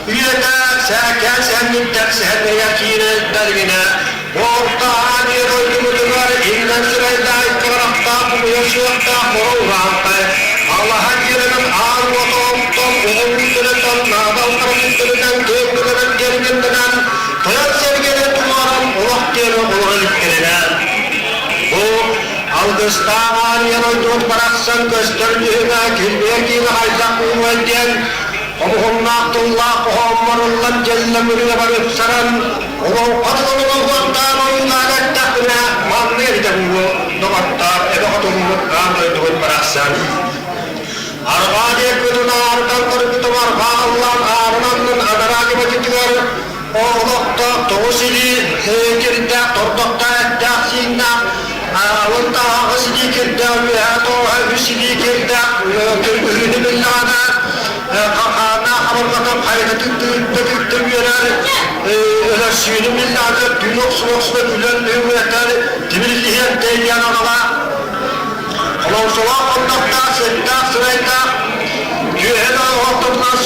Үйэтэ сээкээн сэһэнниттэн сэһэннэйэ киирэллэргинэ, орто аан ийэ дойдубутугар иннэн сырайдаах икки харахтаах умуйа суохтаах моро ураантай, алаһа дьиэлэнэн аан уота оттон уһун үттэринэн наадал харах үттэринэн киэҥ гынан кэргэннэнэн тойон сэргэни туруоран олох диэни олоро иликтэринэ. Бу алгыстаах аан ийэ дойдубут барахсан көстөр дьүһүнэ килбиэр киинэ хайдах буолуой диэн хомуһуннаах тыллаах хоһооммор ыллан дьэллэм ырыабар ыпсаран олоҥхо тылын олоһуохтаан ойуулаан эттэхпинэ маннык эбитэ буолуо доҕоттоор эбэ хотуммут аан дойдубут барахсан арҕаа диэккитин аарытан көрбүтүм арҕаа аллаан аарынан анараа дьыбатытыгар олохтоох тоҕус илии кирдээх тордохтоох эттээх сииннээх алын таһаҕас илии кирдээх үөһээ тоҕо үс илии кирдээх кыргыһыыны биллэҕинэ хахаана хабарҕатын хайата тыттыытта үөрэр өлөрсүүнү биллэҕинэ түүн охсуна охсуна күлэн үҥүөтэр тимириллиһиэн тэйиэн аҕала холоҥсолоох хоннохтоох сэттээх сырайдаах түөһэ оһохтотунан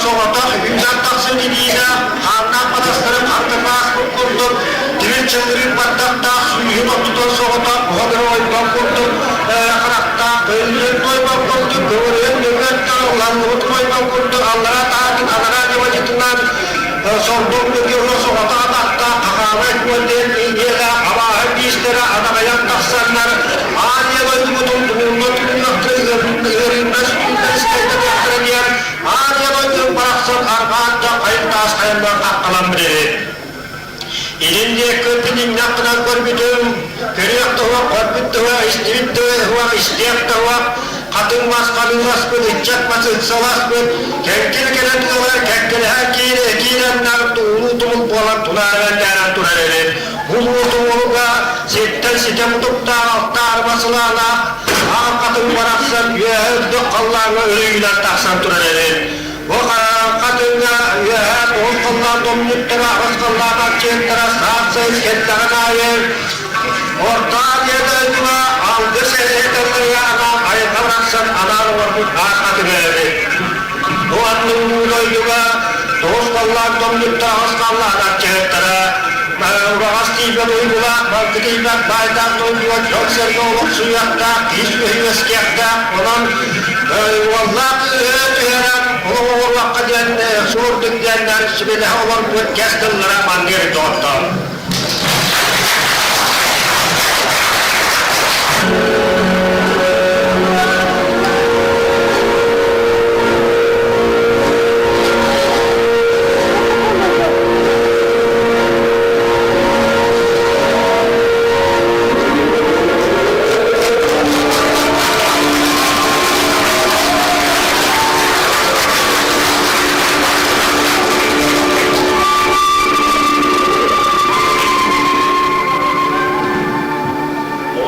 соҕотох үүнэн тахсан илиилээх хааннаах батастарын хантыпаас курдук тимир чыллырыыр баттахтаах сүүһүн ортотун соҕотох оһон ойбон курдук харахтаах көйүллүн тойбон курдук көҥүрүөн нөҥүөттэн уланныбыт ойбон курдук аллараа таһатын анараа дьабадьытынан сордоҥ мөкүө соҕотох атахтаах хахаалай куон диэн иҥиэлээх абааһы биистэрэ адаҕайан тахсаннар аан ийэ дойдубутун тумулла тумуллахтара ыарыыннар сүтүүннэр искайдатыахтара диэн аан ийэ дойдум барахсан арҕаан да хайын таас хайаннар хаххалан билэбит. Илин диэки кининнэх гынан көрбүтүм, көрүөх да уох, көрбүт да уох, истибит да уох, истиэх да уох, хатыҥ мас ханыыласпыт, ыччат мас ыксаласпыт, кэҥкил кэлэ тыалар кэккэлэһэн киирэ киирэннэр улуу тумул буолан тунааран турар эбит. Улуу тумулга сиртэн ситэ мутуктаах алта арба сылаалаах аҕа хатыҥ барахсан үөһэ үрдүк халлааҥҥа өрүйүнэн тахсан турар эбит. Бу хатыҥҥа үөһэ тоҕус халлаан томнуттара, аҕыс халлаан арчыаттара саас сайын кэллэҕин аайы Орто Азия дойдуга алгыс эһэтэллэргэ анаан айылҕа барахсан анаан оҥорбут аас хатыҥа эбит. Бу анны улуу дойдуга тоҕус халлаан томнуттара, аҕыс халлаан арчыһыттара ураҕас тиийбэт уйгулаах, балты тиийбэт баайдаах дойдуга дьон-сэргэ олохсуйуохтаах, киһи сүөһү үөскиэхтээх, онон уоллаах кыыһы түһэрэн олох оҥоруохха диэн суурдук диэннэр сүбэлэһэ олорбут кэс тыллара маннык доҕоттоор.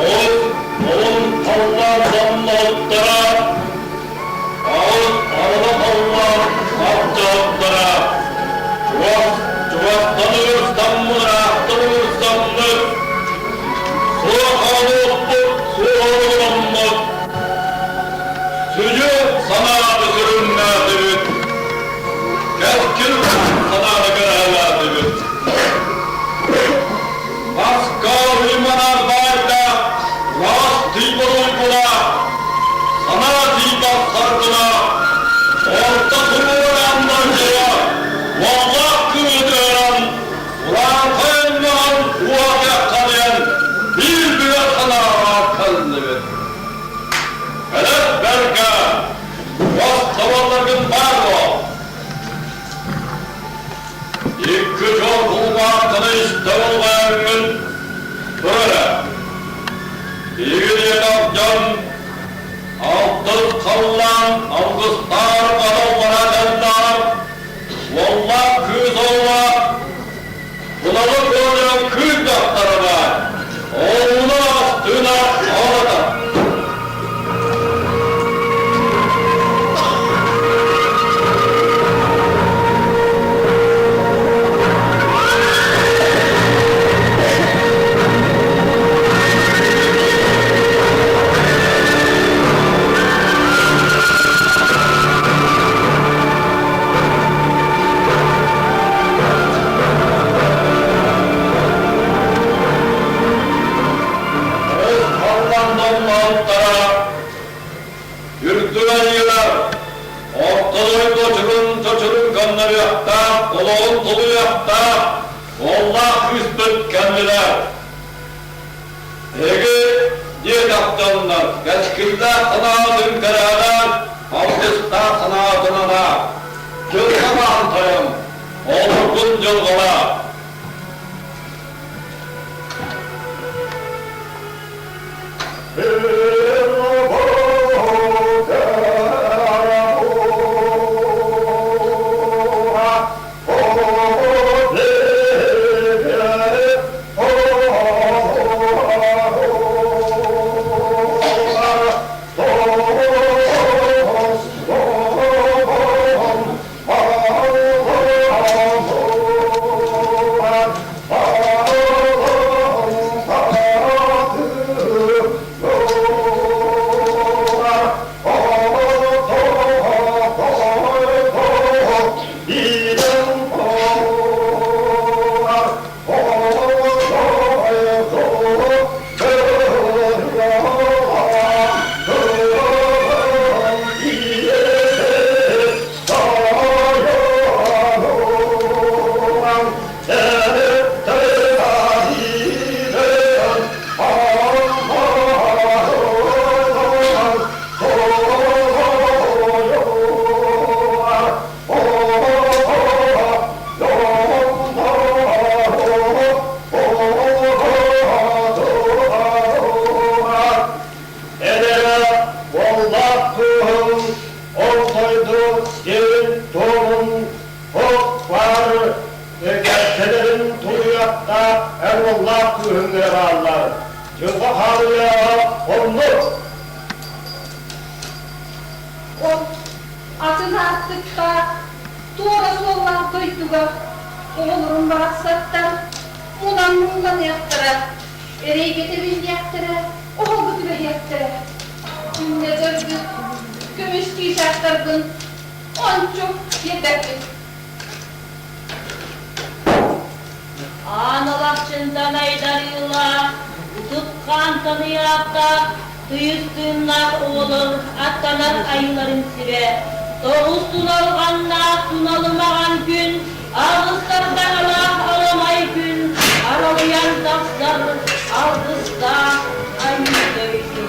Ол олун халлаан домноһуттара, аҕыс аҕала халлаан ардьаһыттара, чугас чугастан ыырсаммын ыраахтан ыырсаммыт, суох оонуохпут суох оҕоломмут, сүдү санааны сүрүннээтибит, кэскил санааны кэрэһэлээтибит. Москва уйманар баарда ураҕас тыйбар уйгулаах, санаа тыйбар саргылаах, орто туруорааннар дьайа, уоллаах кыыһыран, урааҥхай ыннаҕын уота ханыйан, биир бүгэ санааҕа кэллибит. Кэлэр бэргэ, бас табалларгын баар буол. Икки дьол кулгаахтана истэ болҕойоҥҥун тур эрэ. Биһиги диэтэх дьон алтыс халлаан алгыстаар аналлара дьонноор уоллаах кыыс оҕолоох Тулалы куонуйан кыыс дьахтара баар. Оҕуна астына оҕото. Олоҥхоһуттара үрдүк айыылар Орто дойду очурун-чочурун көннөрүөхтээх, олоҕун тулуйуохтаах уоллаах кыыспыт кэллилэр. Эһиги диэтэх дьоннор, кэскиллээх санаатын кэрэһэлээн, алгыстаах санаатын анаа, дьылҕа баан тойон, олоргун дьылҕалаа. Эдэрэ уоллаах кыыһым ол дойду сиэрин-туомун туох баар кэккэлэрин тулуйуохтаах эр уоллаах кыыһыҥ эрэ бааллар. Дьылҕа хаалыйааҕа оннук. Ол атын аартыктаах, туора суоллаах дойдуга оҕолорум барахсаттар мунан муҥнаныахтара, эрэйгэ тэбиллиэхтэрэ, оһолго түбэһиэхтэрэ. Инньэ дьаргыт, көмүс чыычаахтарбын ончу биэрбэппин. Аан Алахчынтан айдарыылаах, утут хаантан ыйаахтаах, тыйыс тыыннаах оҕолор аттанар айыыларын сирэ, тоҕус туналҕаннаах туналымаҕан күн, аҕыс сардаҥалаах аламай күн аралыйан тахсар алгыстаах айыы дойду.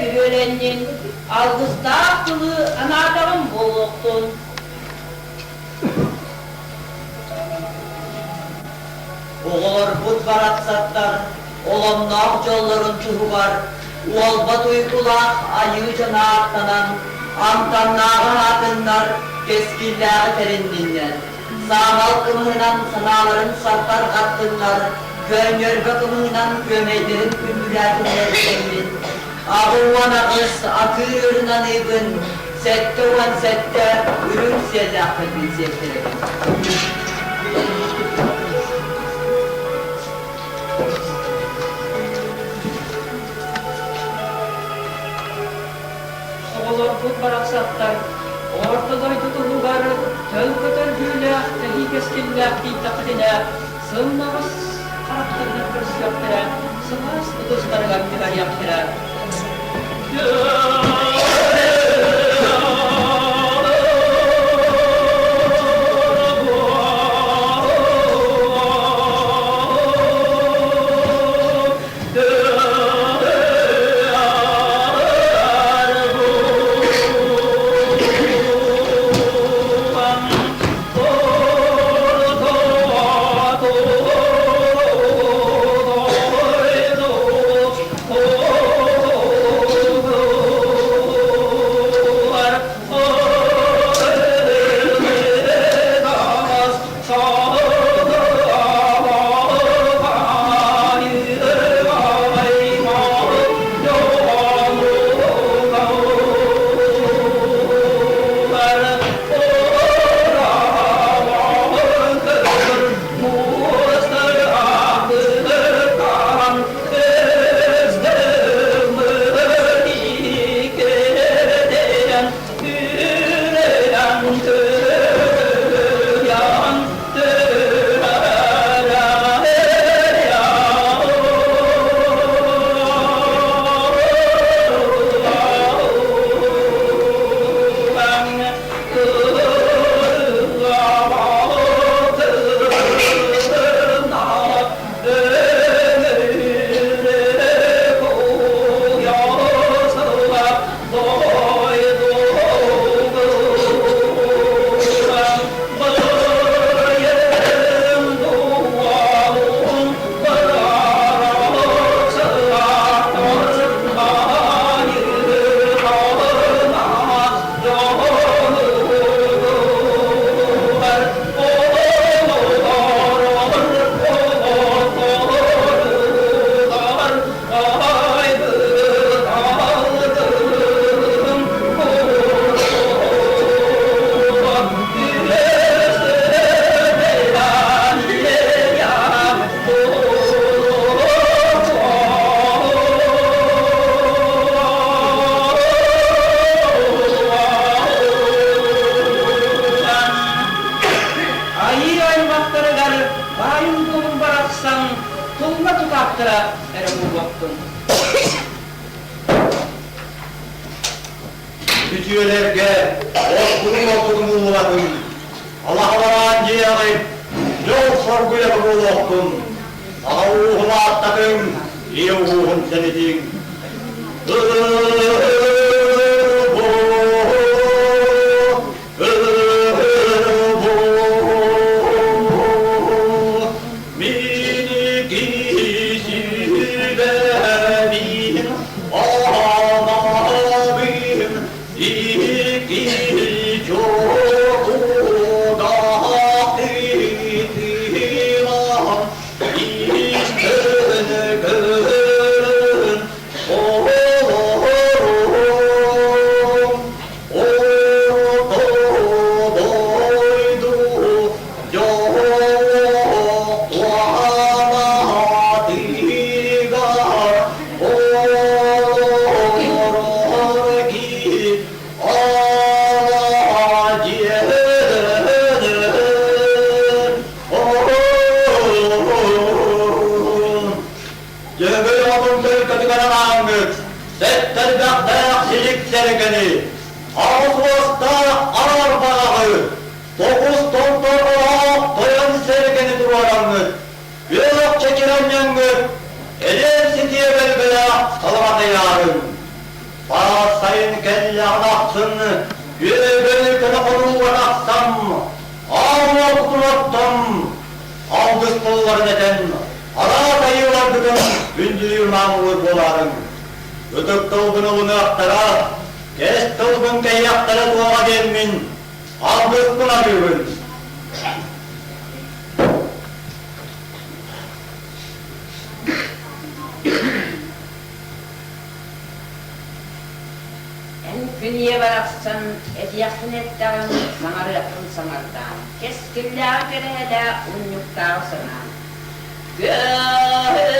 Күрүөлэннин, алгыстаах тылы анаатаҕым буолуохтун. Оҕолорбут барахсаттар оломноох дьоллорун туһугар уолбат уйгулаах айыы дьоно ааттанан, амтаннааҕы аатыннар, кэскиллээҕи тэринниннэр, саамал кымыһынан санааларын сартарҕаттыннар, көөнньөрбө кымыһынан күөмэйдэрин күндүлээтиннэр диэммин, 88 атыыр үрүн аныыбын, 77 үрүҥ сиэллээхпин сиэттэрэбин. Оҕолорбут барахсаттар орто дойду туһугар төлкөтөр бүүлээх, тэһии кэскиллээх тиийдэххитинэ, сымнаҕас харахтарынан көрсүөхтэрэ, сылаас ытыстарыгар түһэриэхтэрэ. Айыы аймахтарыгар баайым-дуолум барахсан тулла тутаахтара эрэ буолуохтун. Үтүөлэргэ ордугун-ордугун уулатын, алаһалараан дьиэҕит дьол соргуйар буолуохтун, аҕа ууһун ааттатыҥ, ийэ ууһун сэнитиҥ. Дьөһөгөй оҕотун төлкөтүгэр анааммыт сэттэрбэхтээх силик сэргэни, аҕыс уостаах аар баҕаҕы, тоҕус томторҕолоох тойон сэргэни туруораммыт, күөх чэчирэнньэҥҥит эдэр ситиэ бэлгэлээх саламатыйаарын. Саас сайын кэллэҕин ахсын үөбэл көнө хонууга тахсан, аал уотун оттон, алгыс тылларын этэн, араас айыыларгытын күндүлүүр маамылыыр буолаарыҥ. Ытык тылбын ылыныахтара, кэс тылбын кэйиэхтэрэ туоҕа диэммин, алгыспын аныыбын. Эн күн ийэ барахсан этиэххин эттэҕиҥ, саҥарыаххын саҥардаан, кэскиллээҕи кэрэһэлээ, унньуктааҕы санаан. Сылы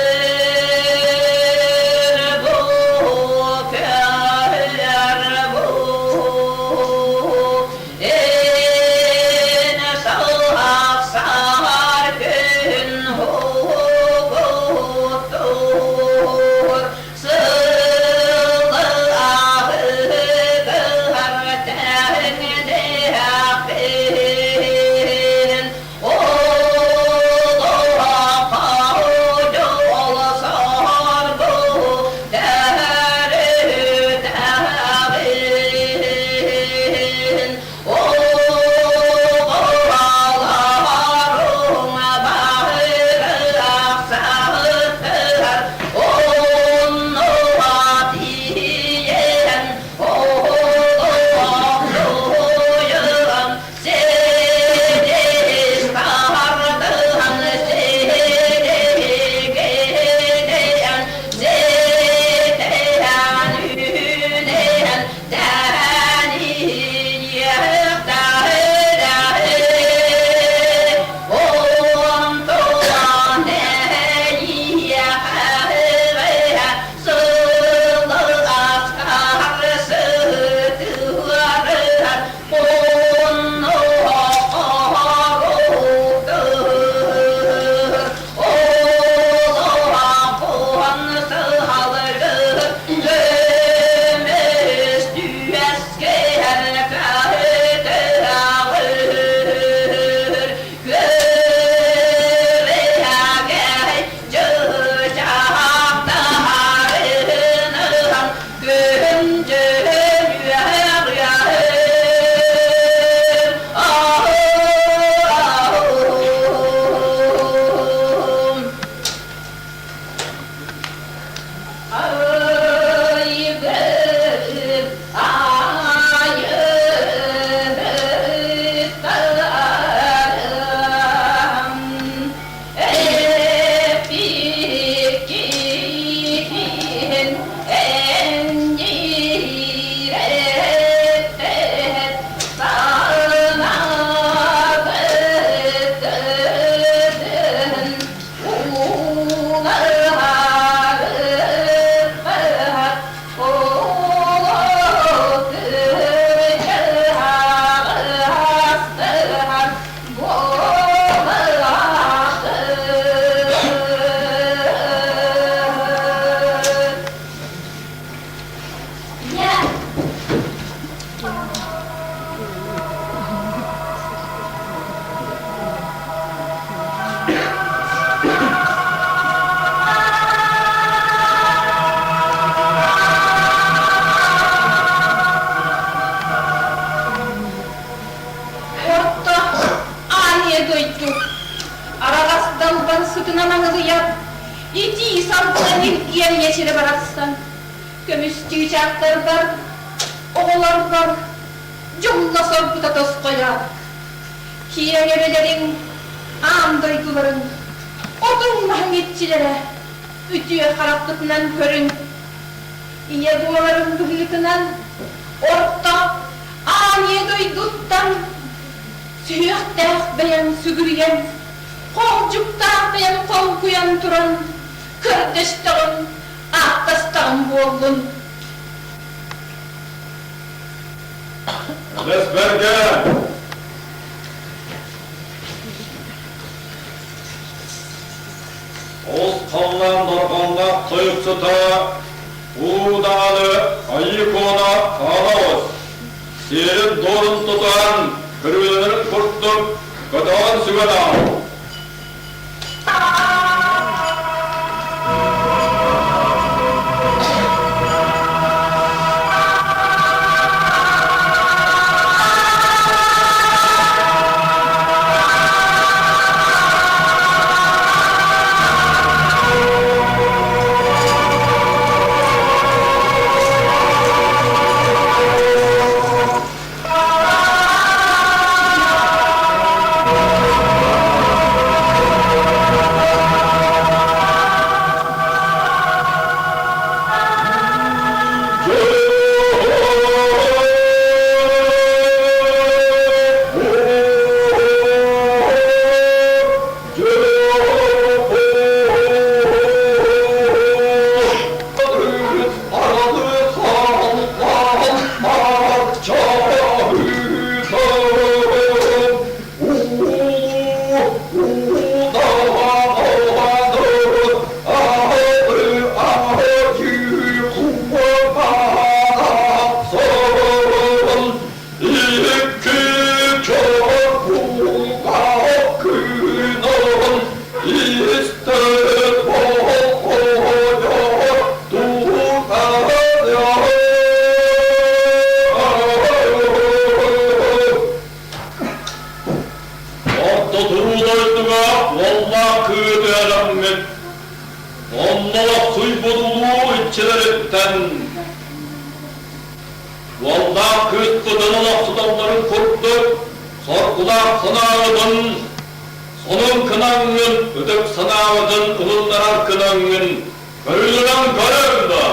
сирэ барахсан, көмүс чыычаахтарбар, оҕолорбор дьолло соргута тосхойо, киэҥ эбэлэриҥ аан дойдуларын отуҥ-маһыҥ иччилэрэ үтүө харахпытынан көрүҥ, ийэ буоларын быһыытынан орто аан ийэ дойдуттан сүһүөхтээх бэйэм сүгүрүйэн, хоолдьуктаах бэйэм хоҥкуйан туран көрдөстөҕүм, ааттастаҕым буоллун. Эмэс Бэргэн! Олус халлаан дорҕоонноох тойуксута уу даҕаны айыы куона хаалабыт. Сиэрин дуорун тутуһан, көрүүлэнэрин курдук көтөҕөн сүгэн аҕал. Ортотуу дойдуга уоллаах кыытыаламмыт, онно олохсуйбут улуу иччилэриттэн уоллаах кыыспытын олохсуталларын курдук соргулаах санаабытын, сонун кынаҥҥын, ытык санаабытын ылыннарар кынаҥҥын көрүлүнэн көрөҥ да.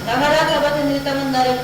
Таҥара табатыныы таҥыннарыҥ.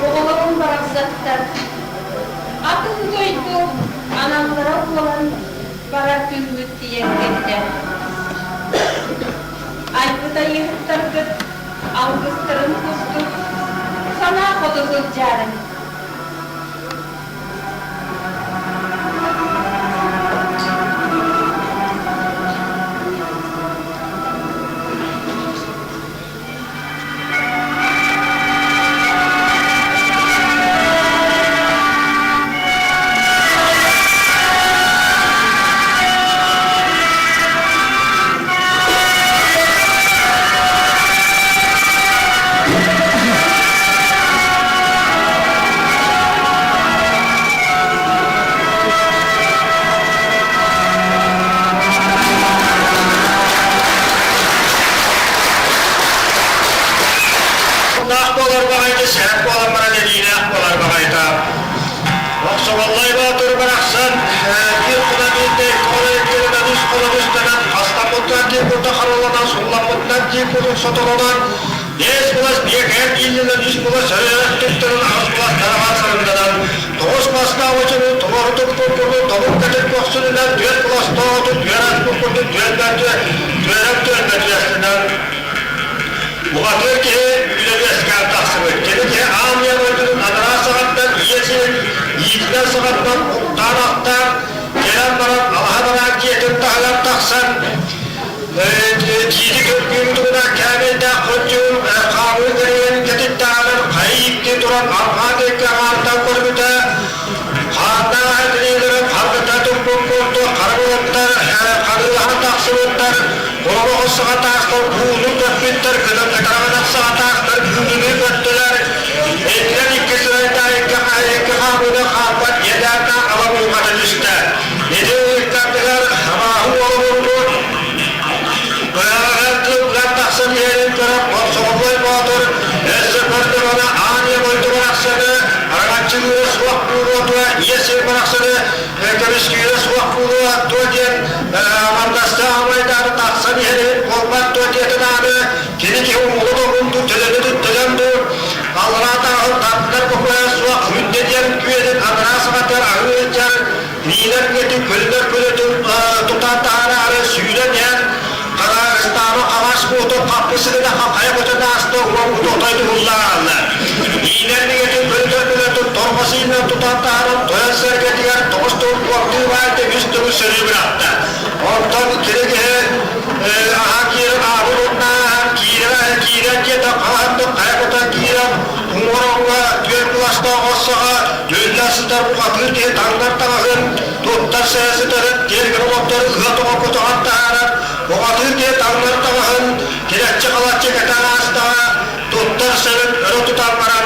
Оҕолорум барахсаттар атын дойду аналлара буолан барар күммүт тиийэн кэллэ. Айбыт айыыһыттаргыт алгыстарын курдук санаа хоту сылдьаарыҥ. Наах буолар баҕайыта, сэһэн буолан баран эриилээх буолар баҕайыта. Охсоҕоллой Боотур барахсан биир куна биирдэ икки хоно иккилэнэн үс хоно үстэнэн хастаммыттан дии курдук хараланан сулламмытынан дии курдук сотолонон биэс былас биэкээн ииллэнэн үс былас өрөөх туттаран аҕыс былас тараҕан сарынданан тоҕус мастаах очуну туруору туппут курдук тобук кэтит көхсүнүнэн түөрт былас тоҕотун түөр аспыт курдук түөрбэт түөрэм түөрбэт үөстэнэн Бухатыыр киһи үлэ үөскээн тахсыбыт. Кини киһи аан ийэ дойдутун анараа саҕаттан ийэ сирин иитинэн саҕаттан куттаан-ахтаан кэлэн баран алаһа бараан дьиэтин таһыгар тахсан киини көргүүрүтүгүнэ кээмэйдээх хончуун хаамыы кэрийэн кэтиттээҕинэн хайа ииктии туран арҕаа диэки аҥаартан көрбүтэ хааннаах этиниилэрин харгыта туппут курдук хара былыттар харыылаһан тахсыбыттар Олоҕу саҕатаахтар ууну көппүттэр, кытараҕанах саҕатаахтар күүнүнү көттүлэр. Итинэн икки сырайдаах икки икки хаамыыны хаалбат иэдээннээх ала муҥхата түстэ. Ити ыйыктардыгар абааһы уола буолбут. Кыаҕаҕар тылгар тахсан иһэрин көрөн Мохсоҕоллой Боотур өссө көрдөҕүнэ аан ийэ дойду барахсаны, араҥаччылыыра суох буолуо ийэ сир барахсаны көмүскүүрэ суох буолуо дуо диэн амардастаах абайдаары тахсан иһэрин буолбат дуо диэтин ааны кини киһи умулу тобунду төлөнү төлөн дуу аллараа тааһын тардынар бокуойа суох үрдэ диэн күөнүн анараа саҕатыгар аһыы ыдьар миинэр күөтүн көлүнэр көлөтүн тутан таһаараары сүүрэн иһэн Хараастаабы хаҥас буотун хаппы сыгына хайа көтөн ааста уон отой туһуллан аалла. Иинэр мигэтин көлүтэр көлөтүн торҕос иинэн тутан таһааран тойон сэргэтигэр тоҕус тыл куортуу баайда үс тылы сөрүү бырахта. Онтон кини киһи аһа киирэн аабын утнааһан киирэн киирэн диэтэ хаһандык хайа көтөн киирэн уҥуор түөрт кыластаах оссоҕо дьүллэ сытар бухатыыр киһи таҥнар таҥаһын туттар сыһа сытарын тиэргэн олохтор ыа тоҕо көтөҕөн таһаарар бухатыыр киһи таҥнар таҥаһын килэччи-халаччы кэтэн аастаҕа туттар сырын өрө тутан баран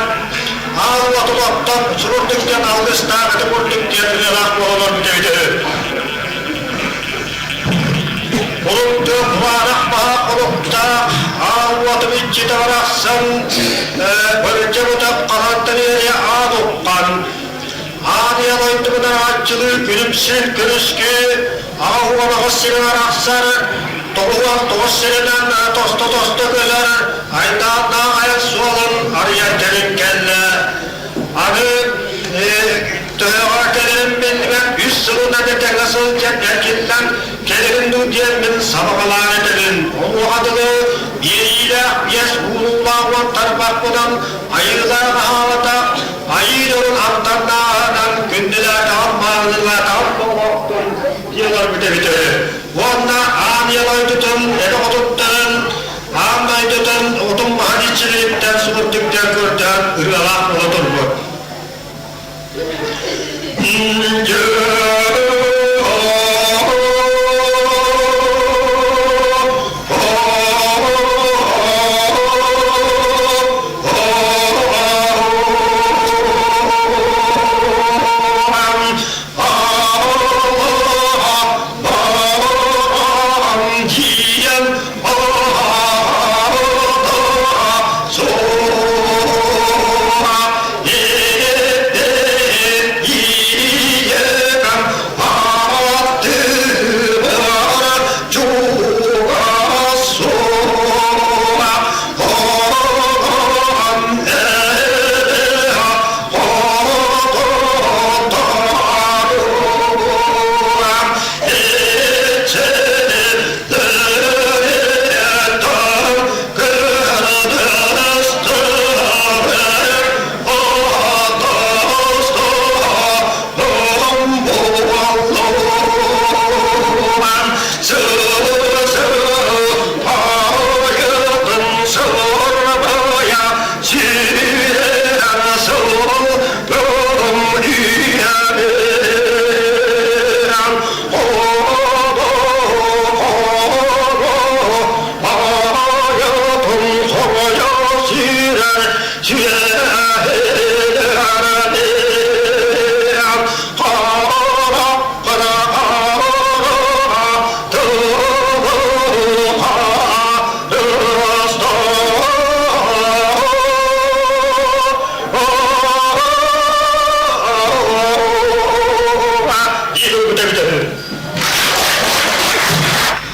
аал уотун оттон сурурдук диэн алгыстаах ити курдук диэн ырыалаах буолан олорбут эбитэ үһү. Курумту кураанах маһа хонуктаах, аал уотум иччитэ барахсан бырдьа-бытах хаһантан иэриэ аат уххан, аан ийэ дойдубунан ааччылыы күлүмсүн күнүскү аҕа уолаҕыс сирин арахсар, 99 сиринэн тосто-тосто көтөр айдааннаах айан суолун арыйар кэлин кэллэ. Аны төһөҕө кэлэрим биллибэт үс сылынан этэҥҥэ сылдьан эргиллэн кэлэрин дуу диэн мин сабаҕалаан этэбин. Онуоха дылы биэриилээх биэс уулуулаах уон тарбахпынан айыылаах аһаабатах айыы дьонун амтаннааһынан күндүлээтэҕим маанылаатаҕым оҕолоохтун диэн олорбут эбитэ. Уонна аан ийэ дойдутун эбэ хотуттарын аан дойдутун отун маһын иччилэриттэн субурдуктан көрдөөн ырыалаах буола турбут.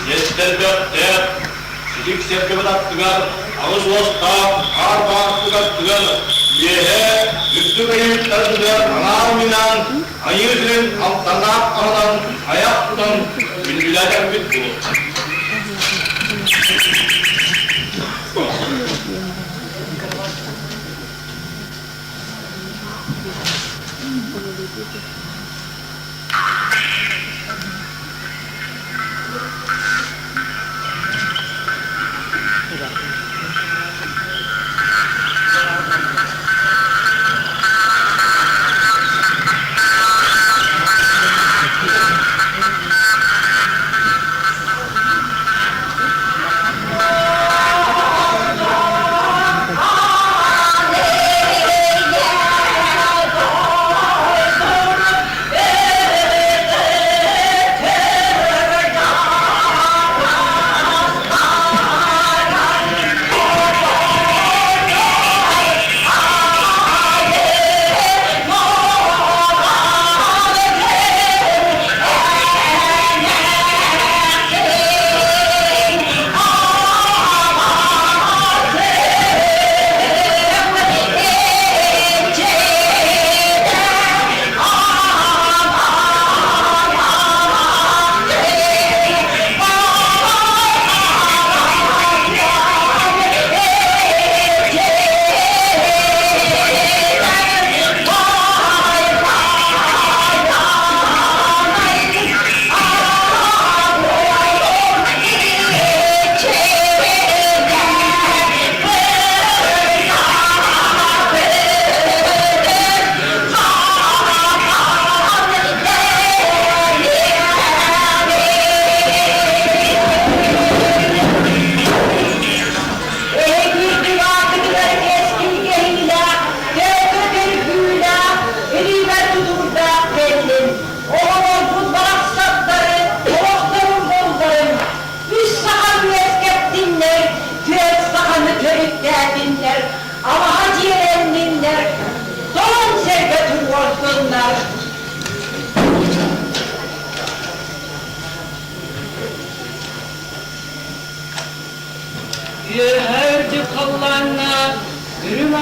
Сиэттэрбэхтээх, силик сэргэбит аттыгар аҕыс уостаах хаар баартык аттыгар үөһээ үрдүк айыыттарыгар анаан-минаан айыы сирин алтаннаах аһынан айах тутан күндүлээтэрбит буолуо.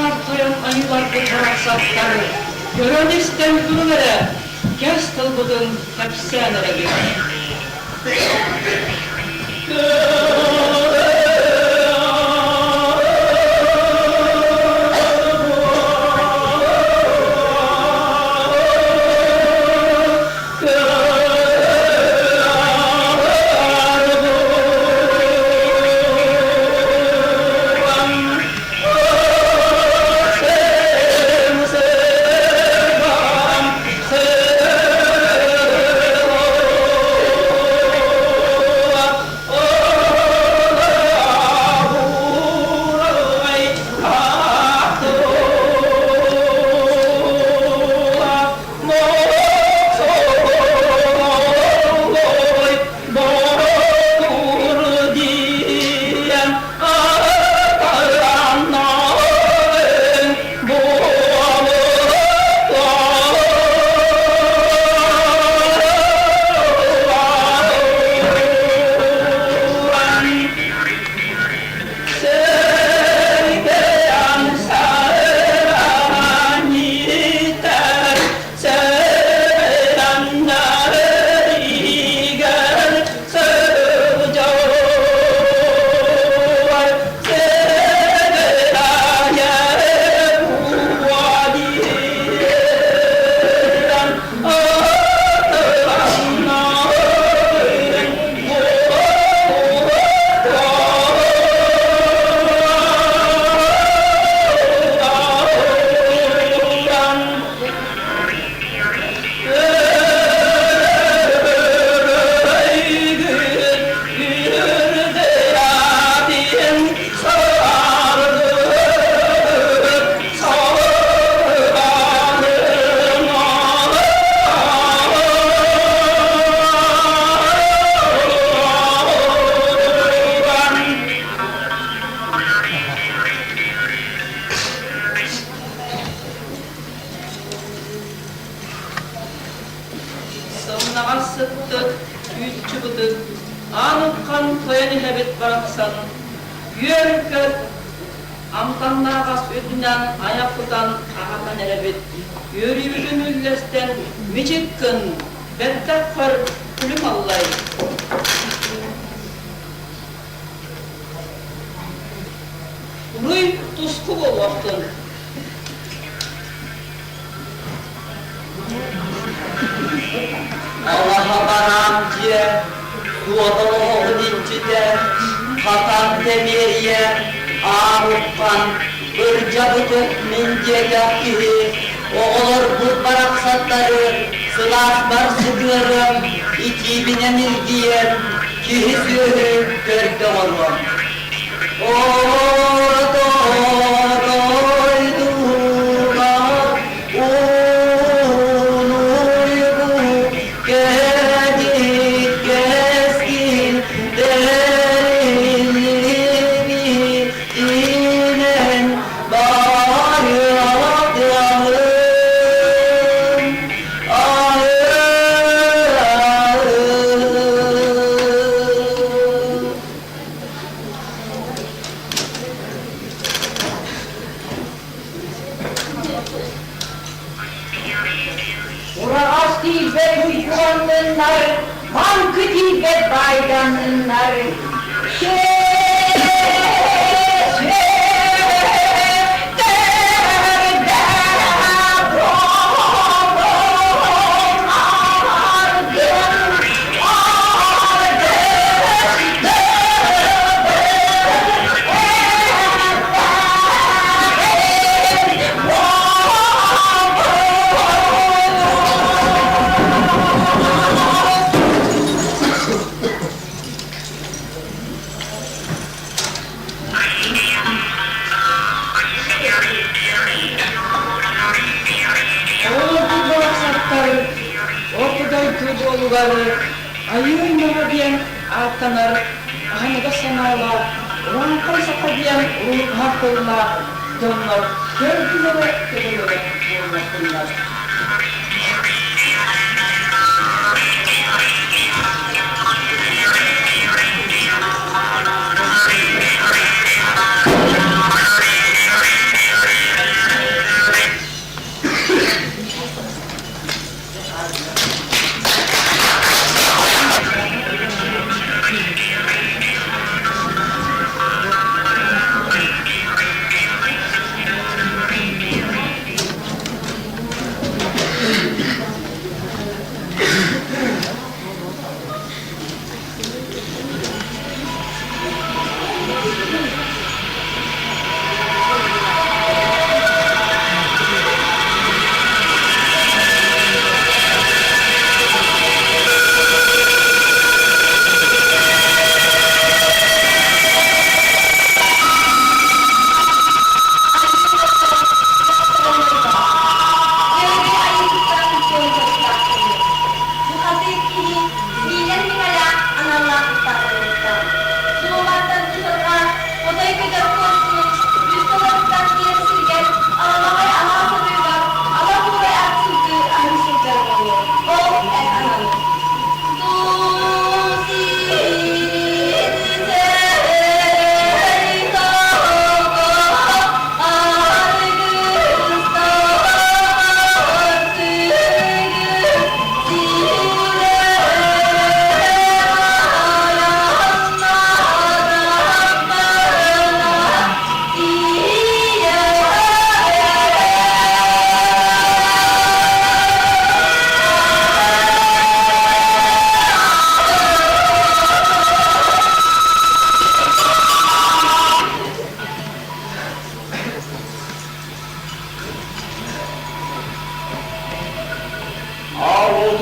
Аар тойон айыыларбыт барахсаттар көрөн-истэн туруҥ эрэ, кэс тылбытын кэпсээн эрэбит. Сымнаҕас сыттык, үүччү бытык, аан уххан тойон иһэбит барахсан, үөр-көт, амтаннаах ас үрдүнэн айах тутан аһатан эрэбит, үөрүүбүтүн үллэстэн мичик гын, бэртэх хөр күлүм аллай. Уруй туску буолуохтун! Алаһа бараан дьиэ, суотал оһоҕун иччитэ, хатан тэмиэрийэ, аан уххан, ырдьабытык мин диэтэх киһи, оҕолорбут барахсаттары сылааспар сытыарыам, итиибинэн илгийэн, киһи-сүөһү көрдө оҥоруом. Ураҕас тиийбэт уйгуланныннар, маҥкы тиийбэт баайданныннар. Оҕолорбут барахсаттар Орто дойду дьолугар Айыы Мөҕө диэн ааттанар аһыныгас санаалаах, Урааҥхай саха диэн уруһуйдаах тыллаах дьоннор төрдүлэрэ төбөлөрө буолуохтуннар.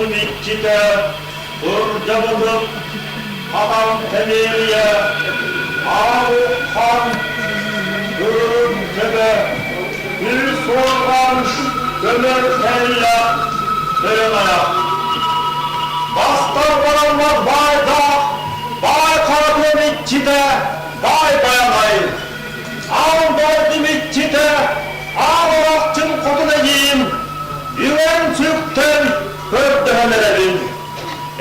дойдум иччитэ, Ырдьабылым, хатан тэмиэрийэ, Аал-хан, Кырым төбө, Үс суорҕан, көмөр тэллэх, Тойон айах. Бастар бараммат баайдаах, баай харатыам иччитэ, баай байанай. Аан дойдум иччитэ, аал орохчун хотун эдьиийим, үҥэн-сүктэн көрдөһөн эрэбин.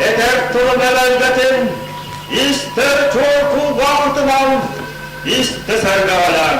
Этэр тылым элэлбэтин, истэр чуор кулгаахытынан истэ сэргэҕэлээн.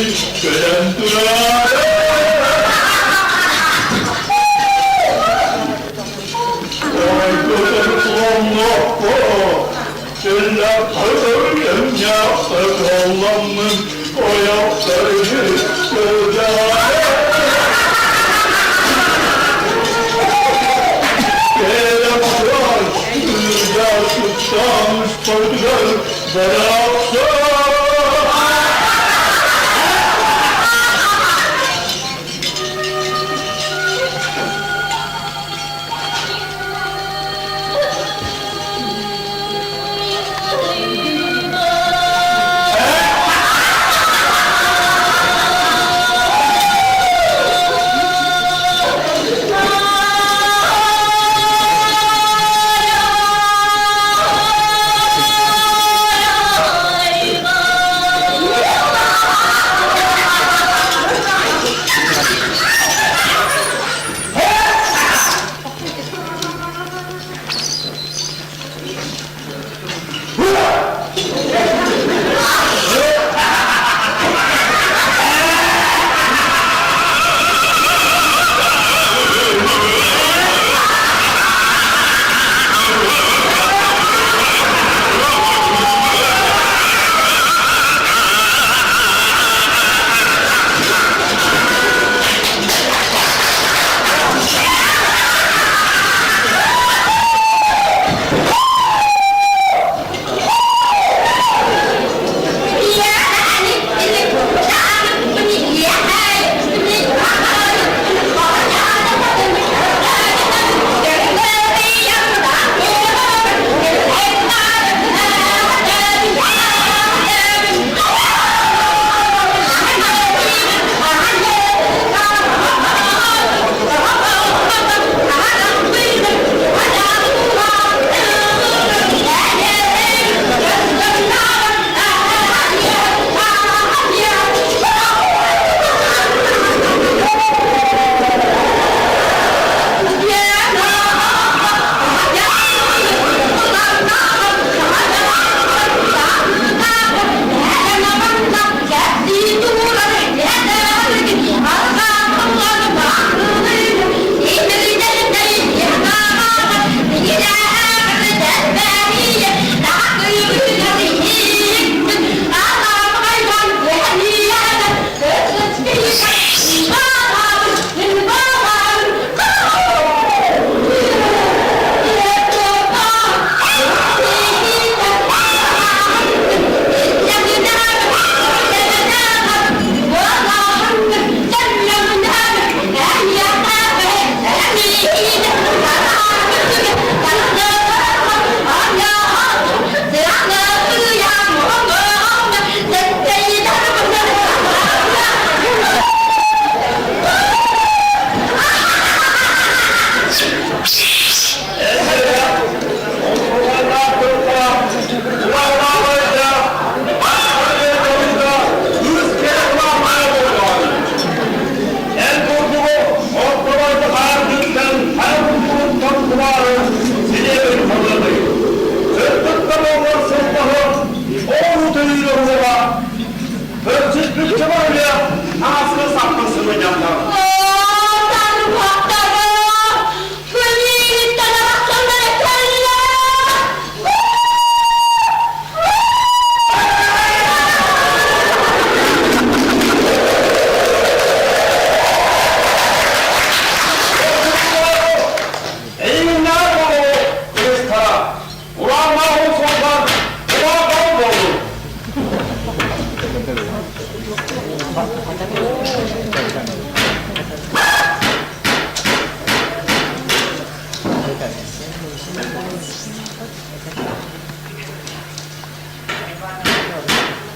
кэлэн турар.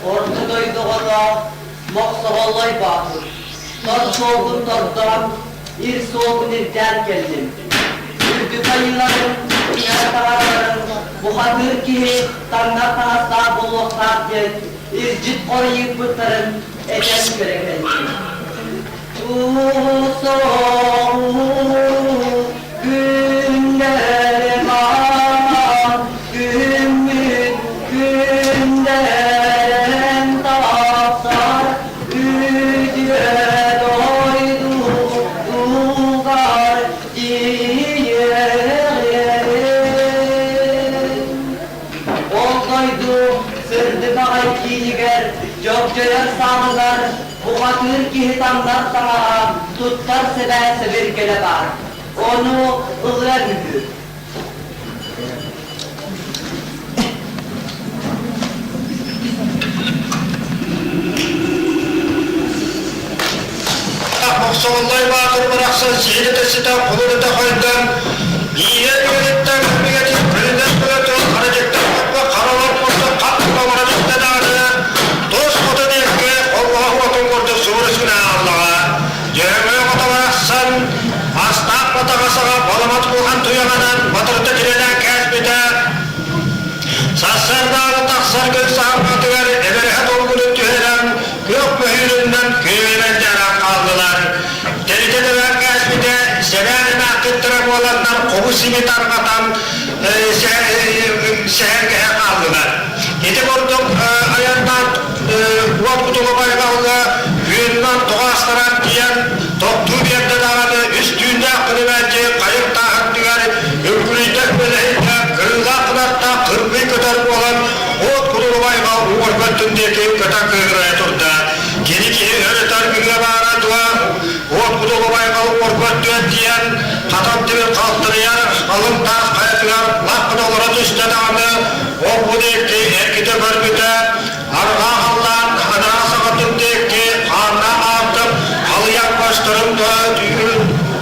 Орто дойду оҕото Мохсоҕоллой Боотур, тор суолгун тордоон, ир суолгун ирдээн кэллим. Үрдүк айыыларын, иҥэр таҥараларын бухатыыр киһи таҥнар таҥастаах буолуохтаах диэн илдьит хоруйыыппыттарын этэн көрө кэллим. Күннэрим аан, күммүт күннэрин тахсар. дойду сырдык аҕай киинигэр дьогдьойор саалыгар бухатыыр киһи таҥнар таҥаһа, туттар сэбэ сэбиргэлэ баар. Ону ылыан үһү. Мохсоҕоллой Баатыр барахсан сиһилэтэ ситэ кулуната хойдон, иирэр үөрэттэн күнүгэтин күнүнэн көрөтөн хара дьиктэн хоппо харалар курдук хат толорон истэ даҕаны, тус хоту диэки холлоһо уотун курдук субурус гына ааллаҕа. Дьөһөгөй оҕото барахсан астаах батаҕа саҕа баламат куһаҕан туйаҕынан батырыта тирэнэн кээспитэ. Сарсыардааҕы тахсар күн саһарҕатыгар эбэрэһэ долгунун түһэрэн, күөх көһүүрүнэн күөйэн дьараан хааллылар. Тэритэ тэбэн кээспитэ, сэбээн эмээххиттэрэ буоланнар хобу-сими тарҕатан сэһэргэһэ хааллылар. Ити курдук айаннаан уот кутулу байҕалга күөнүнэн тоҕо астаран тиийэн тохтуу биэрдэ даҕаны үс түүннээх күнүмээччи хайыр тааһырдыгар үҥкүрүйдэх бэлэһиннэ кырыылаах кынаттаах кырбый көтөр буолан уот кутулу байҕал уҥуорбаттын диэки көтөн кыыһырайа турда. Кини киһи өр өтөр күҥҥэ баара дуо уот кутулу байҕал уҥуорбаттыан тиийэн хатан тимир халтырыйар халыҥ таас хайатыгар лах гына олоро түстэ даҕаны ол-бу диэки эргитэ көрбүтэ, арҕаа халлаан анараа саҕатын диэки хаанна аартык халыйан көстөрүн түүн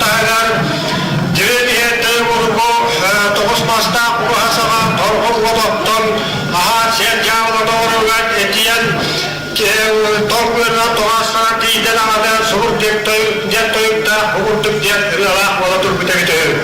таһыгар дьириэн иһэрдэй урукку тоҕус мастаах ураһа саҕа торҕол уот оттон аһаан сиэн дьаабыла доҕоругар этийэн тор күөнүнэн тоҕоостонон тиийдэн аҕата субур диэн тойуктаах бу курдук диэн ырыалаах буола турбут эбит үһү.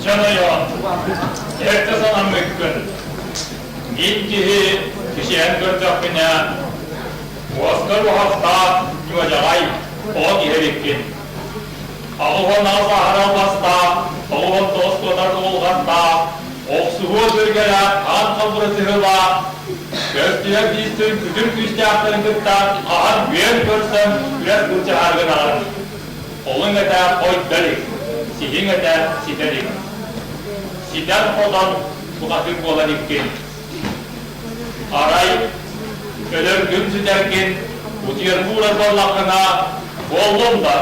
Чонойон, эрдэ санаммыккын. Мин киһи кичэйэн көрдөхпүнэ, уоскар уһахтаах ньуодьаҕай оҕо киһи эбиккин. 88 аһара албастаах, 99 куотар кубулҕаттаах, охсуһуо бүргэлээх хаан халбырытыһыылаах, көстүһэр биистин күтүр күүстээхтэрин кытта хаһан үөн көрсөн күрэс былдьаһаргын аҕын. Олуҥ этэ хойдо илик, сиһиҥ этэ ситэ илик. Ситэн-хотон бухатыыр буолан иккин. Арай өлөргүн-сүтэргин утуйаргы уурар буоллаххына, буоллун да.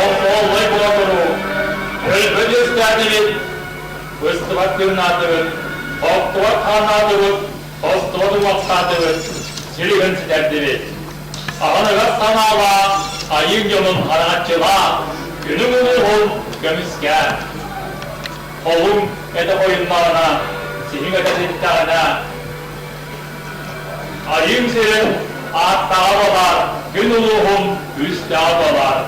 Оттон болотору өлбөт үөскээтибит, быстыбат тыыннаатыбыт, охтубат хааннаатыбыт, тостубат уҥуохтаатыбыт, силиһин ситэрдибит. Аҕыныгас санаалаах айыы дьонун хараҥаччылаах, күнүҥ улууһун көмүскээн. Холуҥ этэ хойуннаҕына, сиһиҥ этэ ситтэҕинэ, айыыҥ сирин ааттааҕа буолар, күн улууһун күүстээҕэ буолар.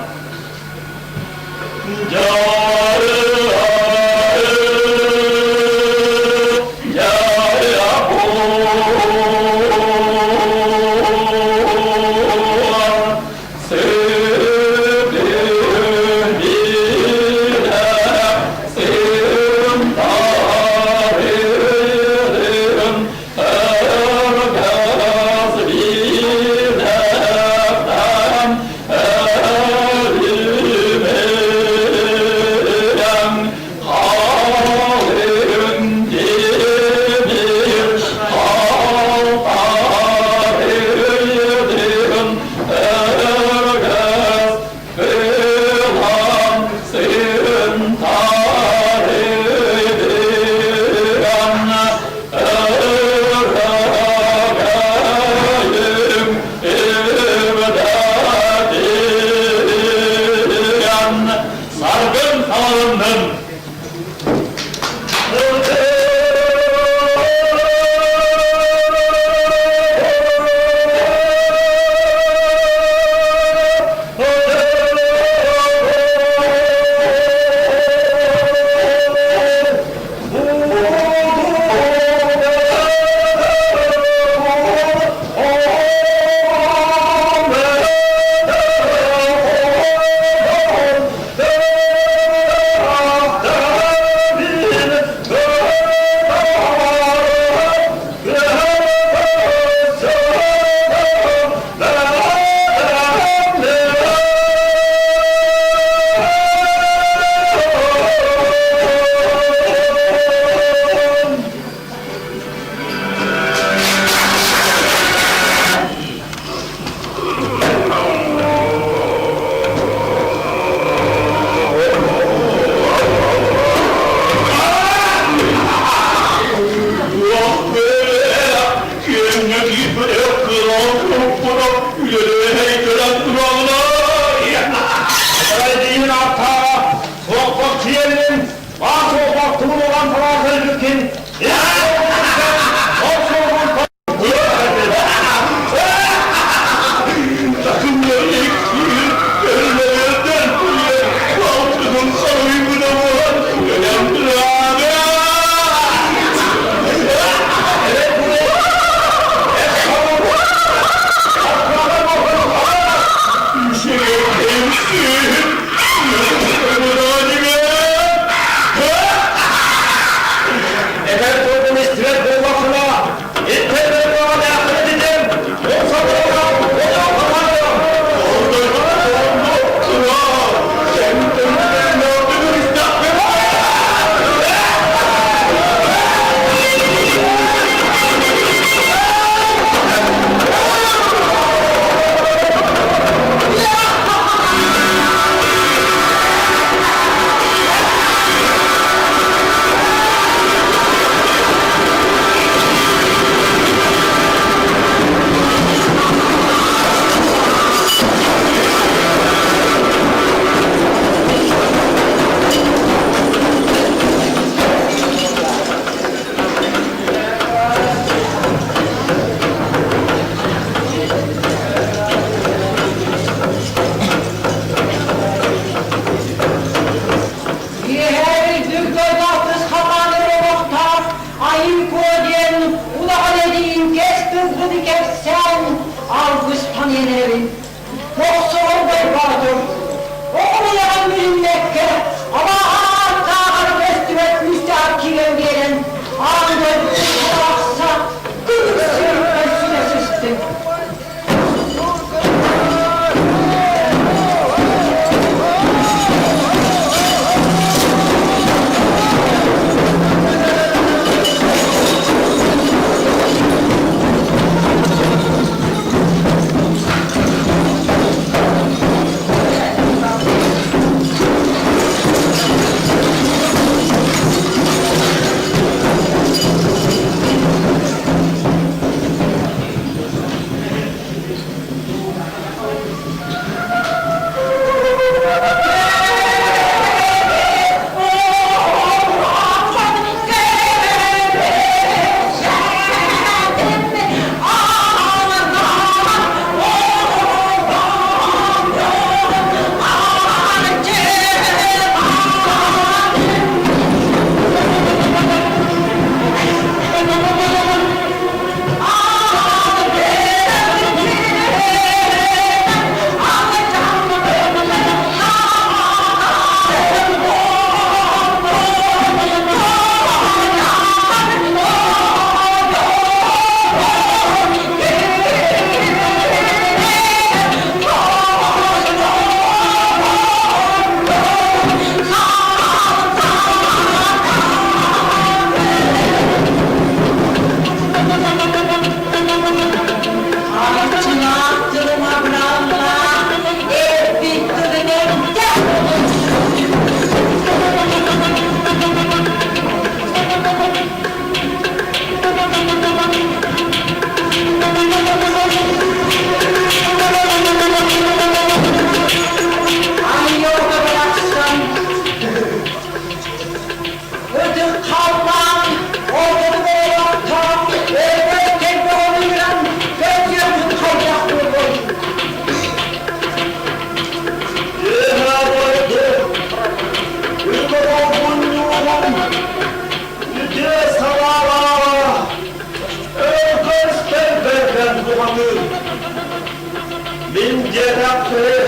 диэтэх киһи,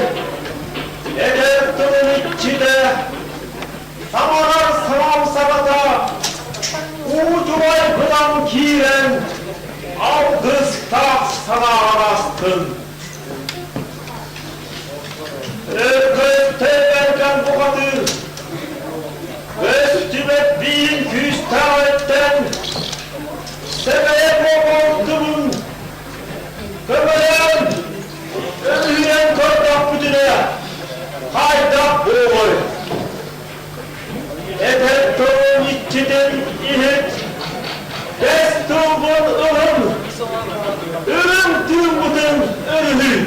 эдэр тылын иччитэ, саҥарар саҥам саҕата, уутугай гынан киирэн, алгыстаах санааҕар астын. Өргөстө бэргэн бухатыыр, көстүбэт биин күүстээх өттөн, сэмэйэ буолбутун көмөлөөн, өрүһүйэн көрдөхпүтүнэ, хайдах буолуой? Этэр тылын иччитин иһит, тэс тылбын ылын, үрүҥ тыыммытын өрүһүй.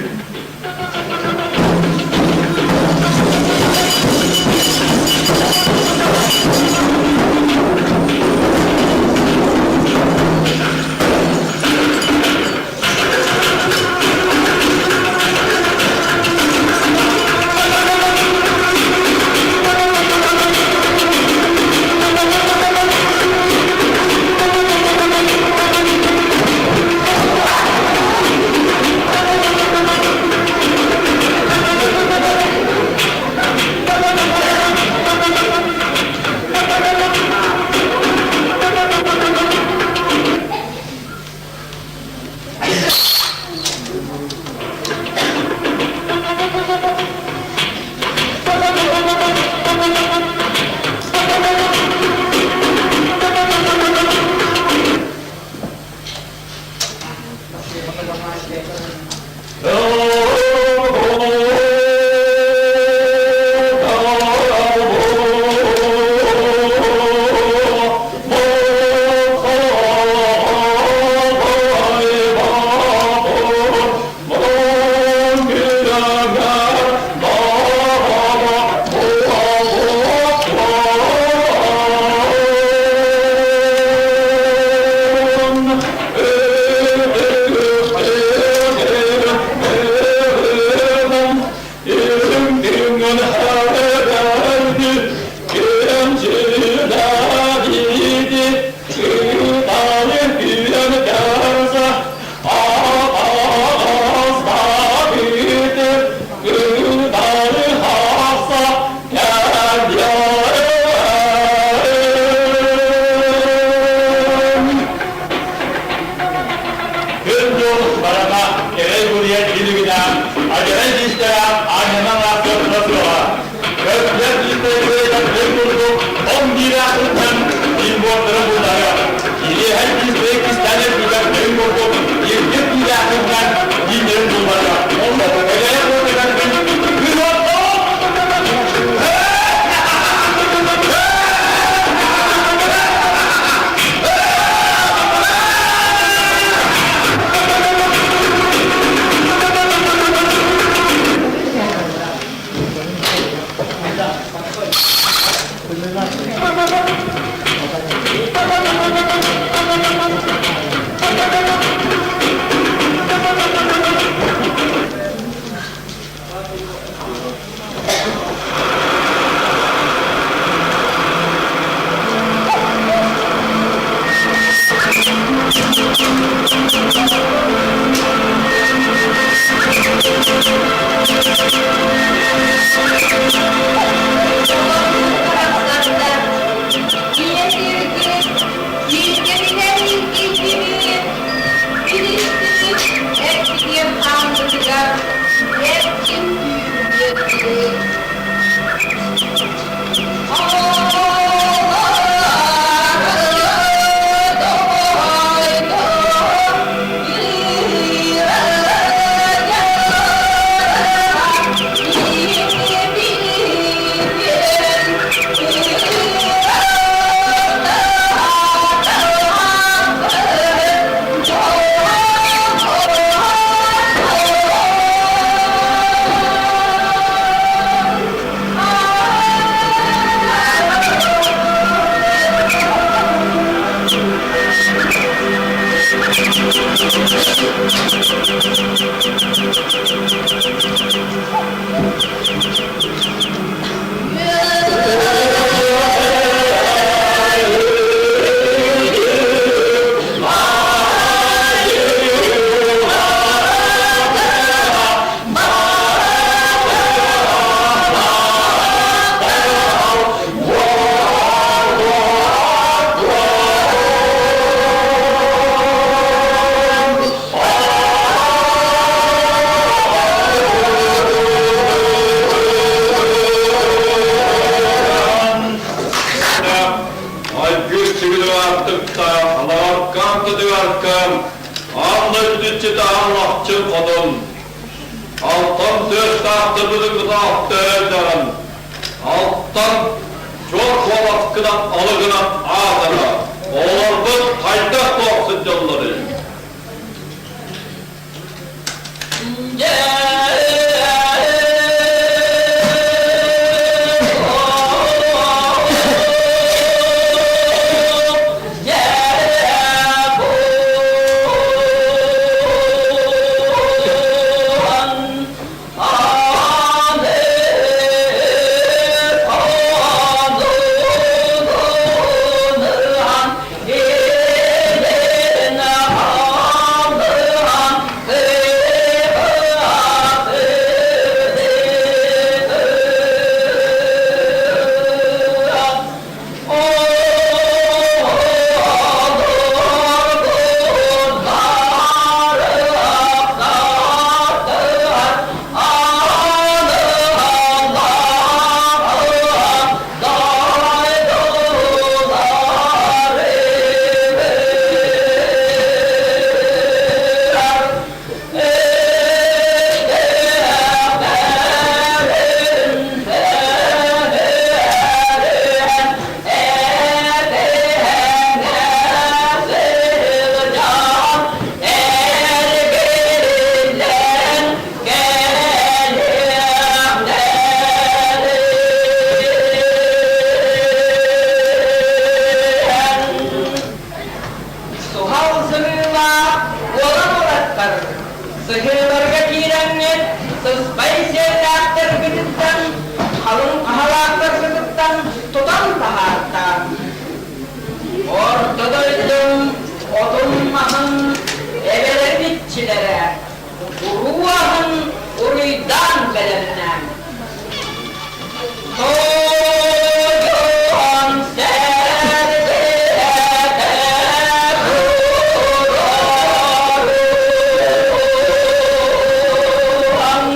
Күн-дьыл барана эрэй-буруйа илигинэ, адьарай дьиистэрэ аанньанан аахсыахха суоҕа. Көстүлэр дьиистэрэ курдук он биирэ сылтан имбордары буллара. Кириэһэр дьиистэрэ кистээн эргитэр өй курдук ирдик киирээхтиннэн дииннэрин буллара. Эдэрэ буоларбын күн Ийэ сиргит, бииргэбинэн илгийдибит, билистибит эппитиэн хааммытыгар эркин. Алахчын Хотун, алтан тыастаах тыбыгытаах төһөлдөҕүн, алтан чуор куоласкынан алыгынан аатара, оҕолорбут хайдах туох сылдьалларый? Суһал сырыылаах уолан уолаттар, сыһыыларга киирэҥҥит сыспай сиэллээхтэргититтэн, халыҥ хаһалаахтаргытыттан тутан таһаартаан. Орто дойдум отун-маһын эбэлэрин иччилэрэ, уруу аһын уруйдаан бэлэмнээҥ. Тойон сэргэтэ туруоран,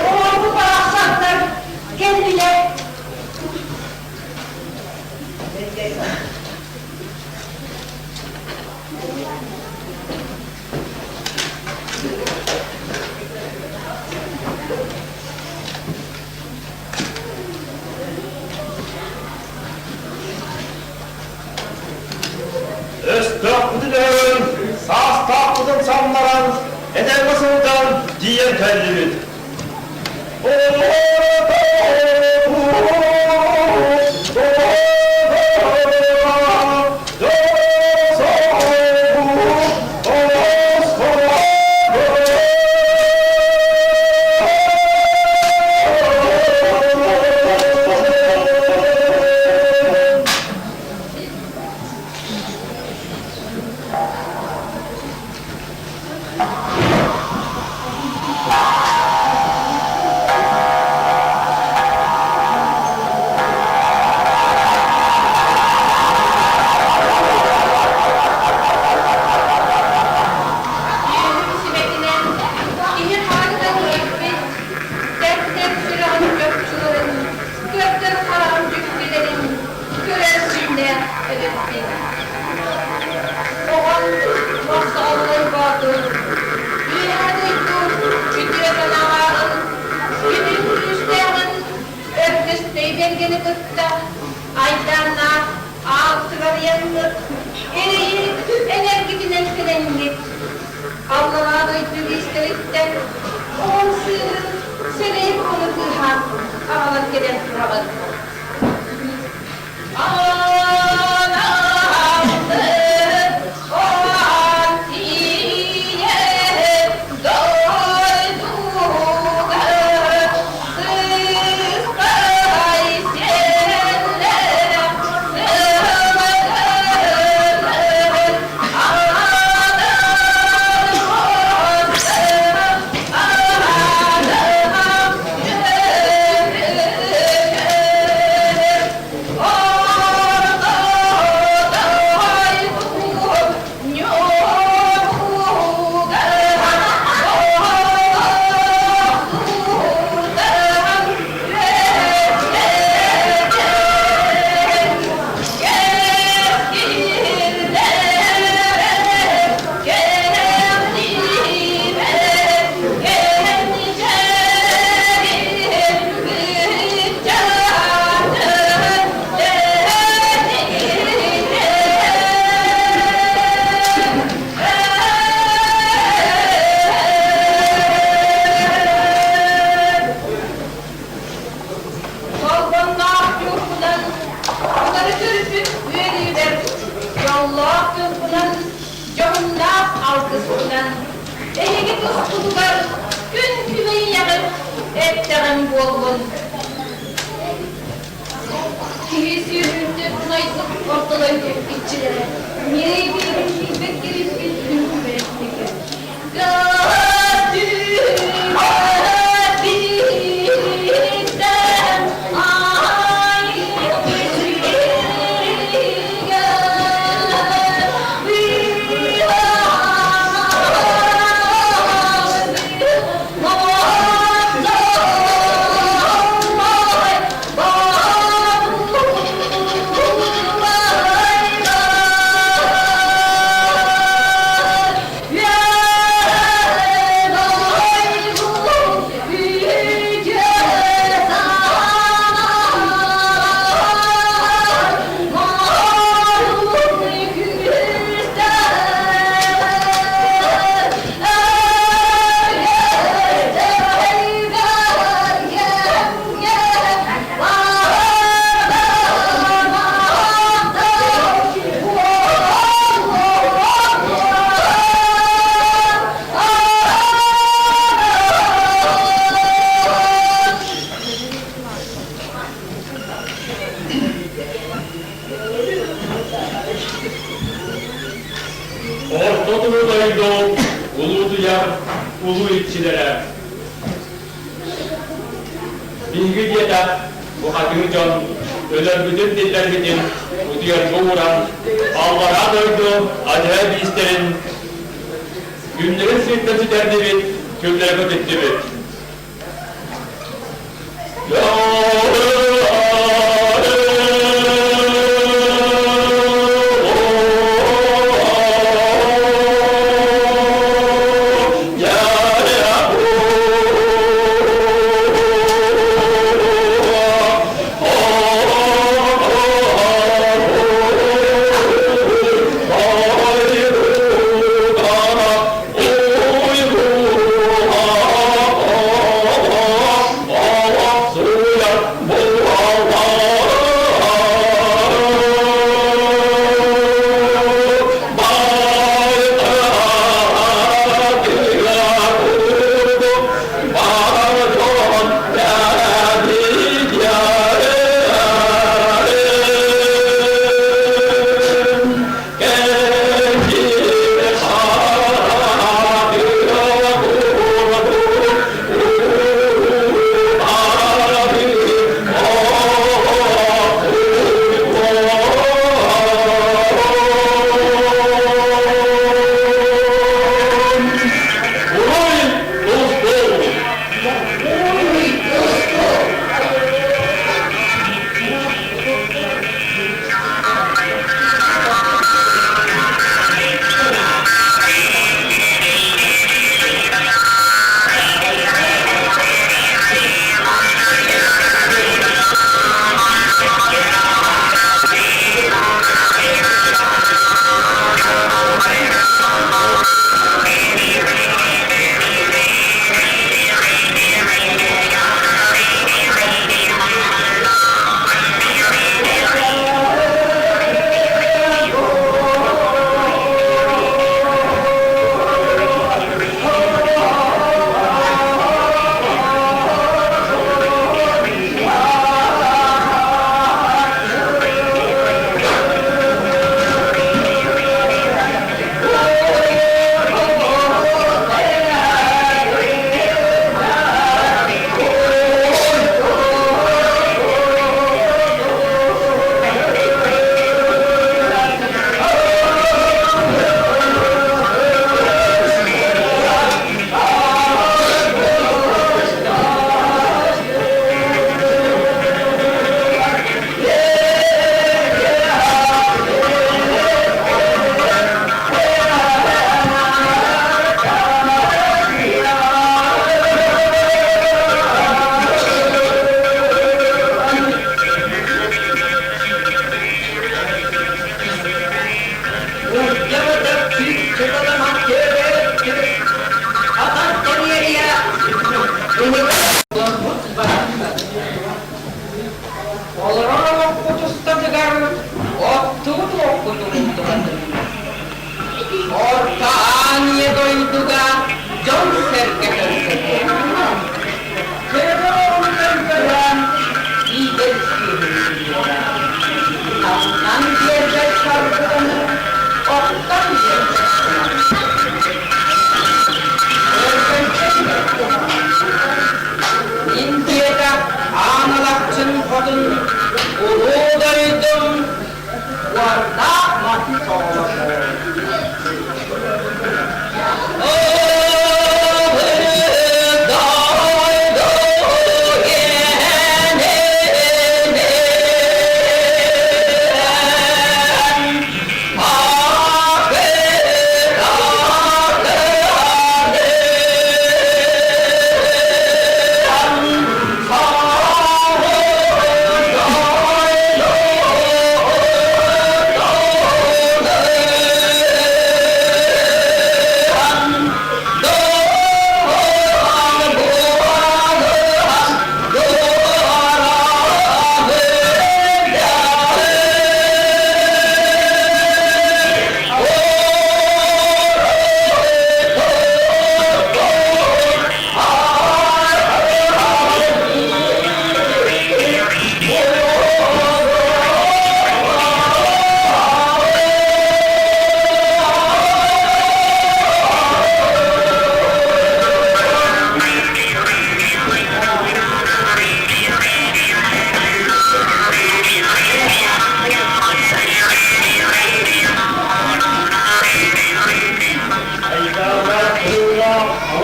Оҕолорбут барахсаттар кэллилэр. Өстөөхпүтүн өһөн, саастаахпытын самнаран, этэҥҥэ сылдьан тиийэн кэллибит. кытта айдааннаах аалтыгарыйаҥҥыт, эрэйи эҥэргитинэн кэлэҥҥит, аллараа дойду биистэриттэн оҕом сыыһын сэлэйик ону кыыһаан аҕалан кэлэн тураҕыт. Толбонноох дьууппунан утары көрбүт үөрүүбэр, дьоллоох тылбынан, дьоһуннаах алгыспынан эһиги тускутугар күн күбэйиэҕит эттэҕим буоллун. Киһи сүөһүнтэн унайдык ортолойдук иччилэрэ, ньирэй биэрин киирбэт кириппит күн күбэйэттигэ. Орто туруу дойду улуутуйар улуу иччилэрэ. Биһиги диэтэх бухатыыр дьон өлөрбүтүн тиллэрбитин утуйарга ууран, аллараа дойду адьырай биистэрин күннэрин сиртэн сүтэрдибит, күллэрэ көтүттүбүт.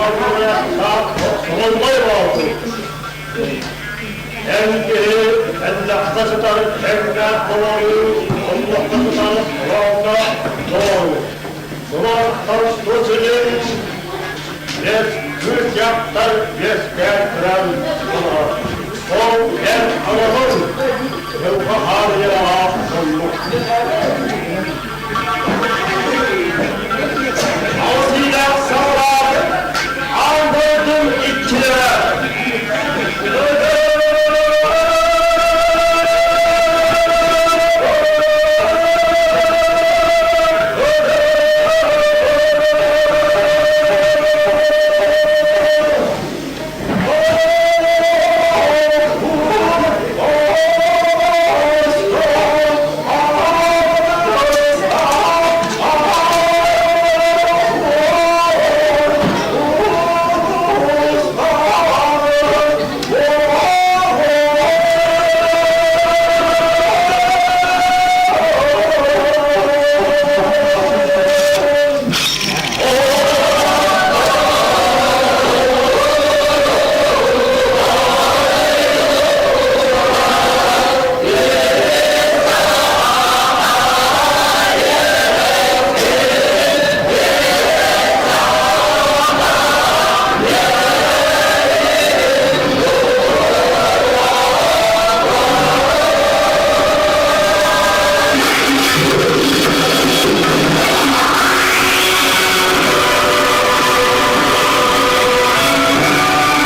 Алларыахтаах Мохсоҕоллой Боотур. Эн киһи эллэххэ сытар тэҥнээх толору, онноххо сытар толооҥҥо толору. Сулартан су силин Биэс кыыс дьахтар үөскээн туран олорор. Ол эн аналыҥ дьылҕа хаарыйалаах оннук. Алсыйдаах саҕалаах аан дойдум иччилэрэ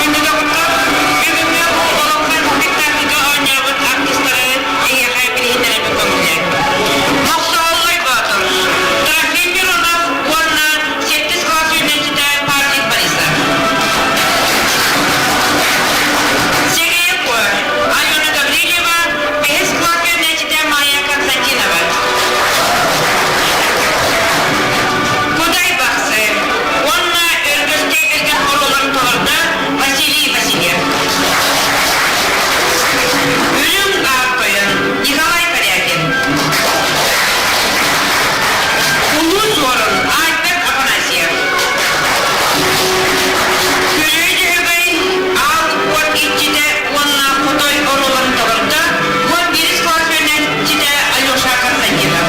Күндү доҕоттор, бүгүҥҥү олоҥхо спектакльга оонньообут артыыстары эһиэхэ билиһиннэрэбин көҥүллээн. Мохсоҕоллой Боотур, Трофим Миронов уонна сэттис кылаас үөрэнээччитэ Павлик Борисов. Сэгэйэ Куо, Алена Гаврильева, бэһис кылаас үөрэнээччитэ Майя Константинова. Кудай Бахсы уонна Өргөстөй Бэргэн оруолларын толордо Василий Васильев. Үрүҥ Аар Тойон Николай Корякин. Улуу Суорун Альберт Афанасьев. Күлүү Дьөһөгөй Аал уот иччитэ уонна Хотой оруолларын толордо 11 кылаас үөрэнээччитэ Алеша Константинов.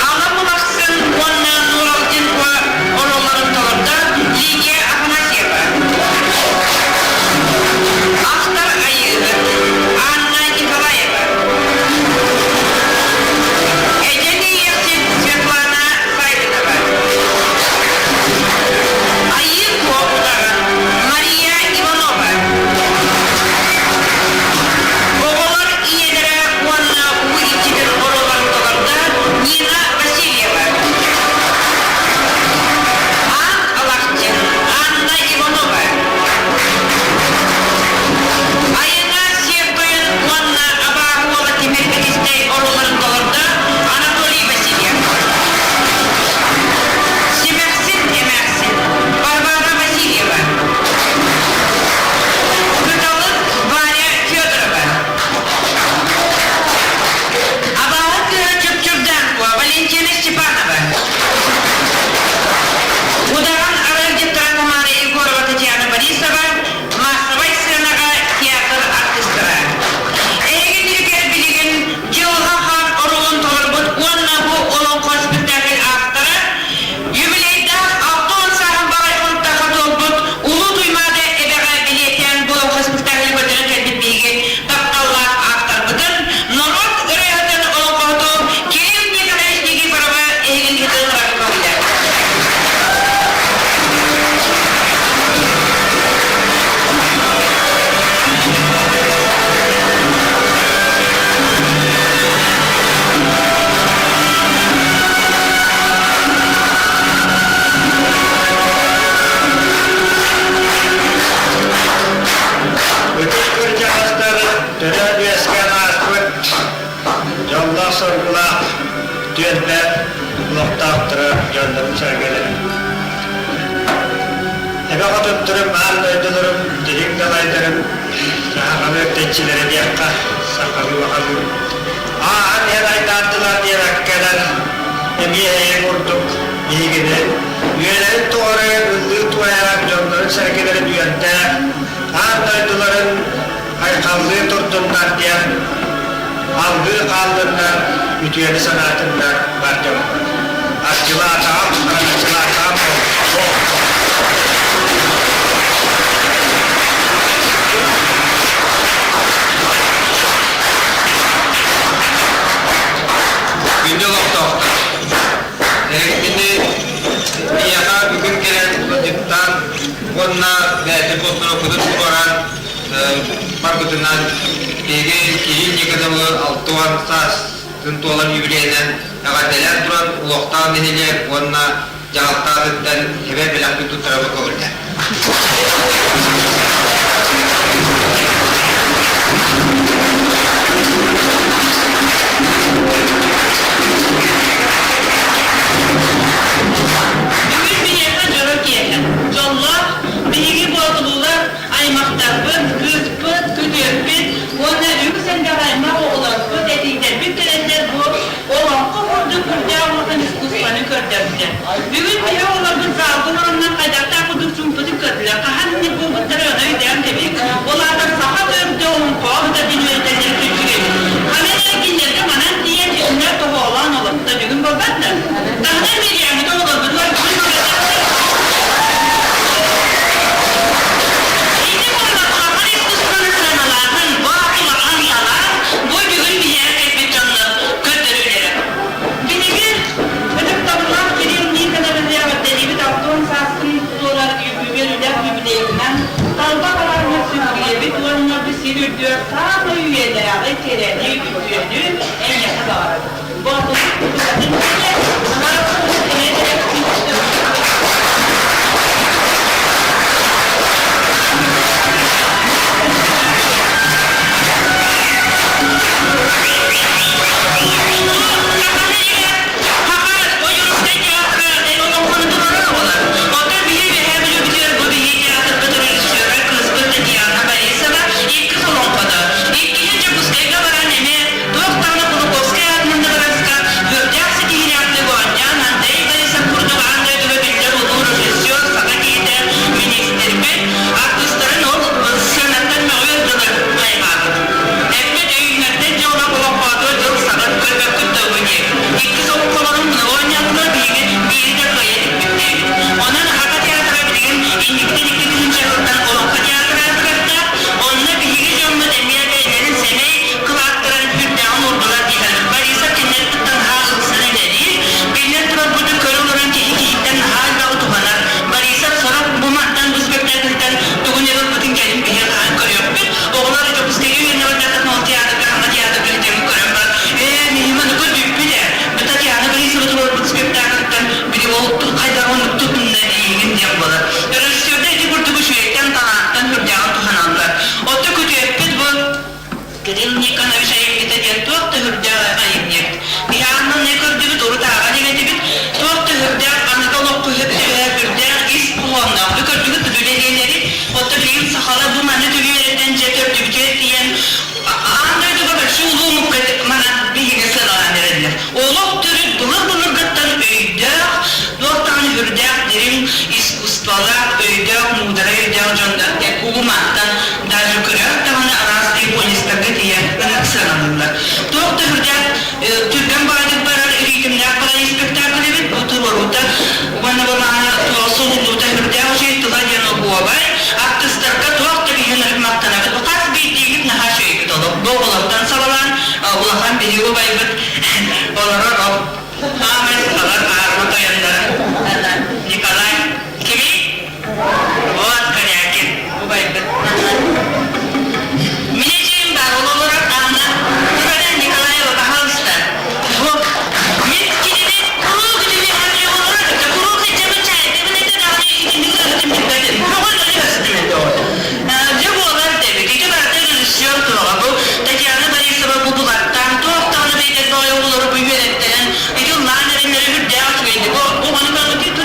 Алла Мулахсын уонна Нуралдин оруолларын толордо Лидия Афанасьева. Автор Айыыһыт Анна Николаева. Эдьэн Иэхсит Светлана Саввинова. Айыы Куо утаҕын Мария Иванова. Оҕолор ийэлэрэ уонна уу иччитин оруолларын толордо Нина Васильева. Аан Алахчин Анна Иванова. Айана Сиэртойун уонна Абааһы уола Тимир Битистэй оруолларын толордо Анатолий Васильев. Симэхсин эмээхсин Варвара Васильева. Кыталык Варя Федорова. Абааһы кыыһа Чупчурданко Валентина Степанова. Удаҕан арыалдьыттара Тамара Егорова Татьяна Борисова массовай сыанаҕа театр артыыстара. Эһиги тиригэр билигин Дьылҕа хаан оруолун толорбут уонна бу олоҥхо спектакль автора юбилейдаах 60 сааһын баҕай хонтахха туолбут Улуу Туймаада эбэҕэ бэлиэтээн бу олоҥхо спектакль көрдөрөн кэлбит биһиги тапталлаах авторбытын, норуот ырыаһытын олоҥхоһуту Кирилл Николаевич Никифорова эһигин ыытылларга көҕүлэр. Ытык кырдьаҕастар төрөөн-үөскээн ааспыт дьоллоох-соргулаах түөлбэ олохтоохторо дьоннорун-сэргэлэрин Эбэ хотуттарым, аан дойдуларым, дириҥ далайдарым, саһаҕаны өртөччүлэрэ диэххэ, сахалыы улаханнык ааһан иһэн айдаардылар диэбэккэлэр, эмиэ эйэ курдук биһигини. Үйэлэрин тухары ыллыы туойа дьоннорун-сэргэлэрин үөрдэ, аан дойдуларын айхаллыы турдуннар диэн алгыы хааллыннар, үтүөнү санаатыннар бар дьоммут. Арчылаатаҕым, араҥаччылаатаҕым буол. Күндү олохтоохтор, эһигини Миэхэ бүгүн кэлэн ыалдьыттаан уонна бэйэтин боппуруоппутун туруоран барбытынан биһиги Кирилл Никоновы 60 саасын туолар юбилейынан эҕэрдэлээн туран олохтоох нэһилиэк уонна дьаһалта аатыттан эбэ бэлэхпин туттарабын көҥүллээн. Бүгүн биһиэхэ дьоро киэһэ. Дьоллоох, биһиги боотулуулар аймахтарбыт, кыыспыт, күтүөппүт уонна үгүс элбэх аймах оҕолорбут, этийтэрбит кэлэннэр бу олоҥхо курдук үрдээх улахан искусствоны көрдөрдө. Бүгүн биһи оҕолорбут залга олороннор хайдахтаах курдук чуумпутук көрдүлэр. Хаһан инник буолбуттара ону өйдөөн кэбиһиҥ. Ол аата саха төрдө олоҥхоҕо сытар диэн үөрэтэллэр күчүк эбит. Ханан эрэ кинилэргэ манан тиийэн итиннэр тоһоҕолоон олорто бүгүн буолбат да? Таһынан биэриэхпит оҕолорбутугар бүгүн буолбатах. Ити буолла саха искусствоны сыаналааһын, бу улахан талаан, бу бүгүн биһиэхэ кэлбит дьоннор көрдөрүүлэрэ. Биһиги ытыктабыллаах Кирилл Никонович эҕэрдэлиибит Антон Сааскын туолар үбүлүөйдээх юбилейынан талба талааҥҥа сүгүрүйэбит уонна бу сир үрдүгэр саамай үйэлээҕи, кэрэни, үтүөнү эйиэхэ баҕарабыт. Боотулук культуратын киинэ Артыыстарын ол сценаттан мөҕүөр дылы хайҕаабыт. Эппит өйүүннэртэн дьоно олоххоотуо дьыл саҕын көрбөккүт да үһү диэбит. Иккис олоҥхолорун оонньоотулар биһиги биири да кыайа иликпит диэбит. Онон Саха театра билигин инникитин 2000 сылтан Олоҥхо театра аатырыахтаах. Онно биһиги дьоммут эмиэ бэйэлэрин сэмэй кылааттарын үрдээҕин уурдулар дии саныыбын. Борисов кинилэри кытта наһаа ылсан үлэлиир. Биллэн турар, бу көрө олорон киһи киһиттэн наһаа элбэҕи туһанар. Борисов сорох бу мантан бу спектакльтан тугун эрэ ылбытын кэлин биһиги хаһан көрүөхпүт. Оҕолор Дьокуускайга үөрэнэ барбатах ол театрга саҥа театрга бүтэн көрөн бар. Ээ, миһим аныгы бүппүт ээ. Бу Татьяна Борисова туруорбут спектакльтан били ол хайдах оннук тутунна эйигин диэн буолар. Режиссердар ити курдук үчүгэйтэн, талаантан сүрдээҕин туһаналлар. Оттон күтүөппүт бу Кирилл Никонович айымньыта диэн туох да сүрдээх айымньы. Биһиги не көрдүбүт, урут ааҕан илэтибит, туох да сүрдээх аныгы олоххо сөп түбэһэр сүрдээх ис хоһоонноох. Бу көрдүгүт үлэлиэлэри, оттон билигин сахалар бу манна түбүөрэтэн дьэ төрдүбүтүгэр тиийэн аан дойдуга большой улуу омукка манан биһиги сыаналаан эрэллэр. Олох төрүт былыр-былыргыттан өйдөөх, туох даҕаны сүрдээх дириҥ искусстволаах, өйдөөх, муударай өйдөөх дьоннор улуматтан даже көрөөт даҕаны араас японецтарга тиийэн ынах сыаналыыллар. Туох да сүрдээх түргэн баҕайытык барар ритмнээх баҕайы спектакль эбит. Бу туруоруута уонна былаана суһуллуута сүрдээх үчүгэй тыла диэн оһуобай. Артыыстарга туох да биһин махтанабыт. Хас биирдиигит наһаа үчүгэйбит олох. Бу оҕолортон саҕалаан улахан биһиги убайбыт олорор ол саамай сахалар аарма тойонноро Николай кимий? Вот Корякин убайбыт. Мин эдьиийим баар, ол олорор Анна Турарен Николаева, пожалуйста. Бу мин кинини куруук үтүбү ханыы олорор, куруук иччэбин чайдыбын этэ даҕаны итинник ыһытым билбэтим. Тоҕо өлөрү өстүм этэ ол. Дьэ буолар дэбит. Ити барыта режиссер туруга. Бу Татьяна Борисова бу булаттаан туох даҕаны бэйдэр баҕайы оҕолору бу үөрэттэрэн, ити ыллаан эрэннэри үрдээх үчүгэйдик. Оҕону көрбүтүт.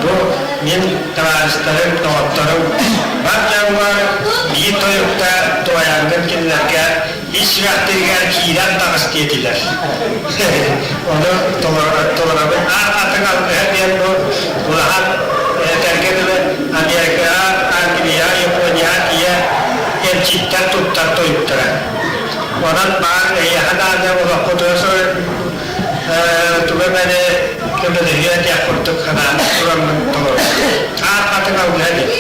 Бу мин табаарыстарым, доҕотторум бар дьоҥҥор биир тойукта туойаҥҥын кинилэргэ ис сүрэхтэригэр киирэн таҕыс диэтилэр. Ону толоробун. Аат атын алгыһа диэн бу улахан этэргэ дылы Америкаҕа, Англияҕа, Японияҕа тиийэ эмчиттэр туттар тойуктара. Онон баар эйиэхэ даҕаны олоххутугар тугу эмэни көмөлөһүө диэх курдук санаан тураммын толордум. Аат атын алгыһа диэн.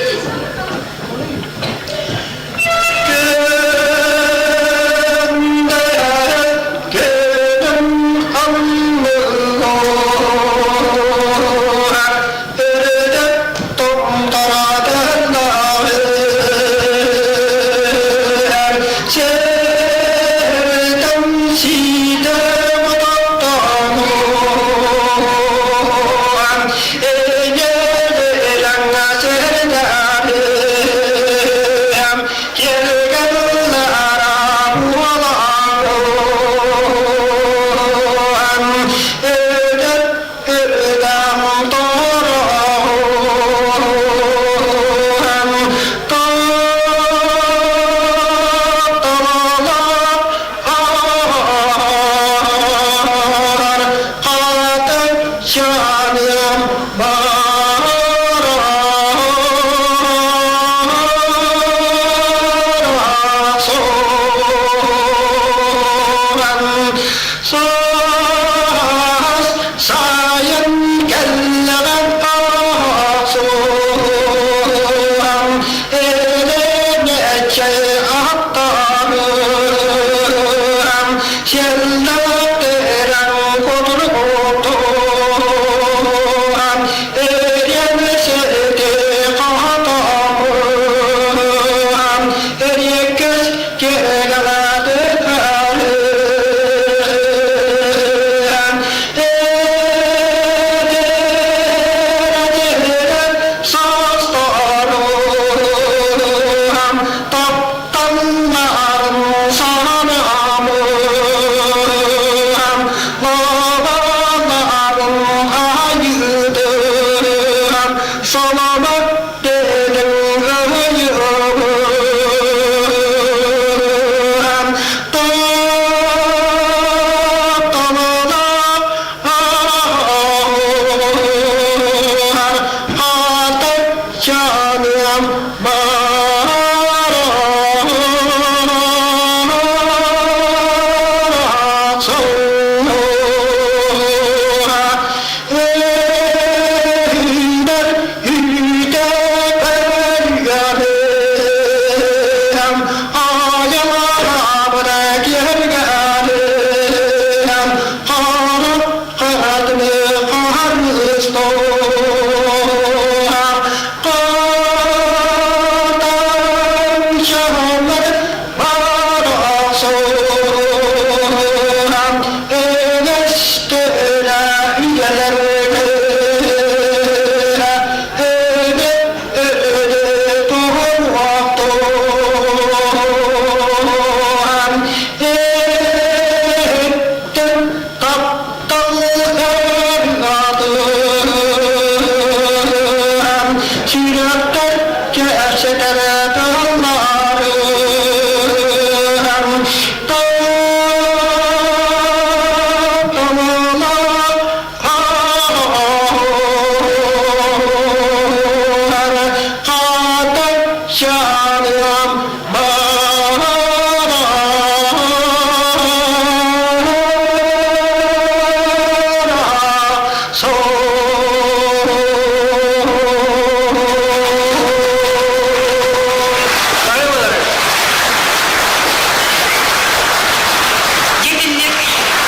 Дьитинник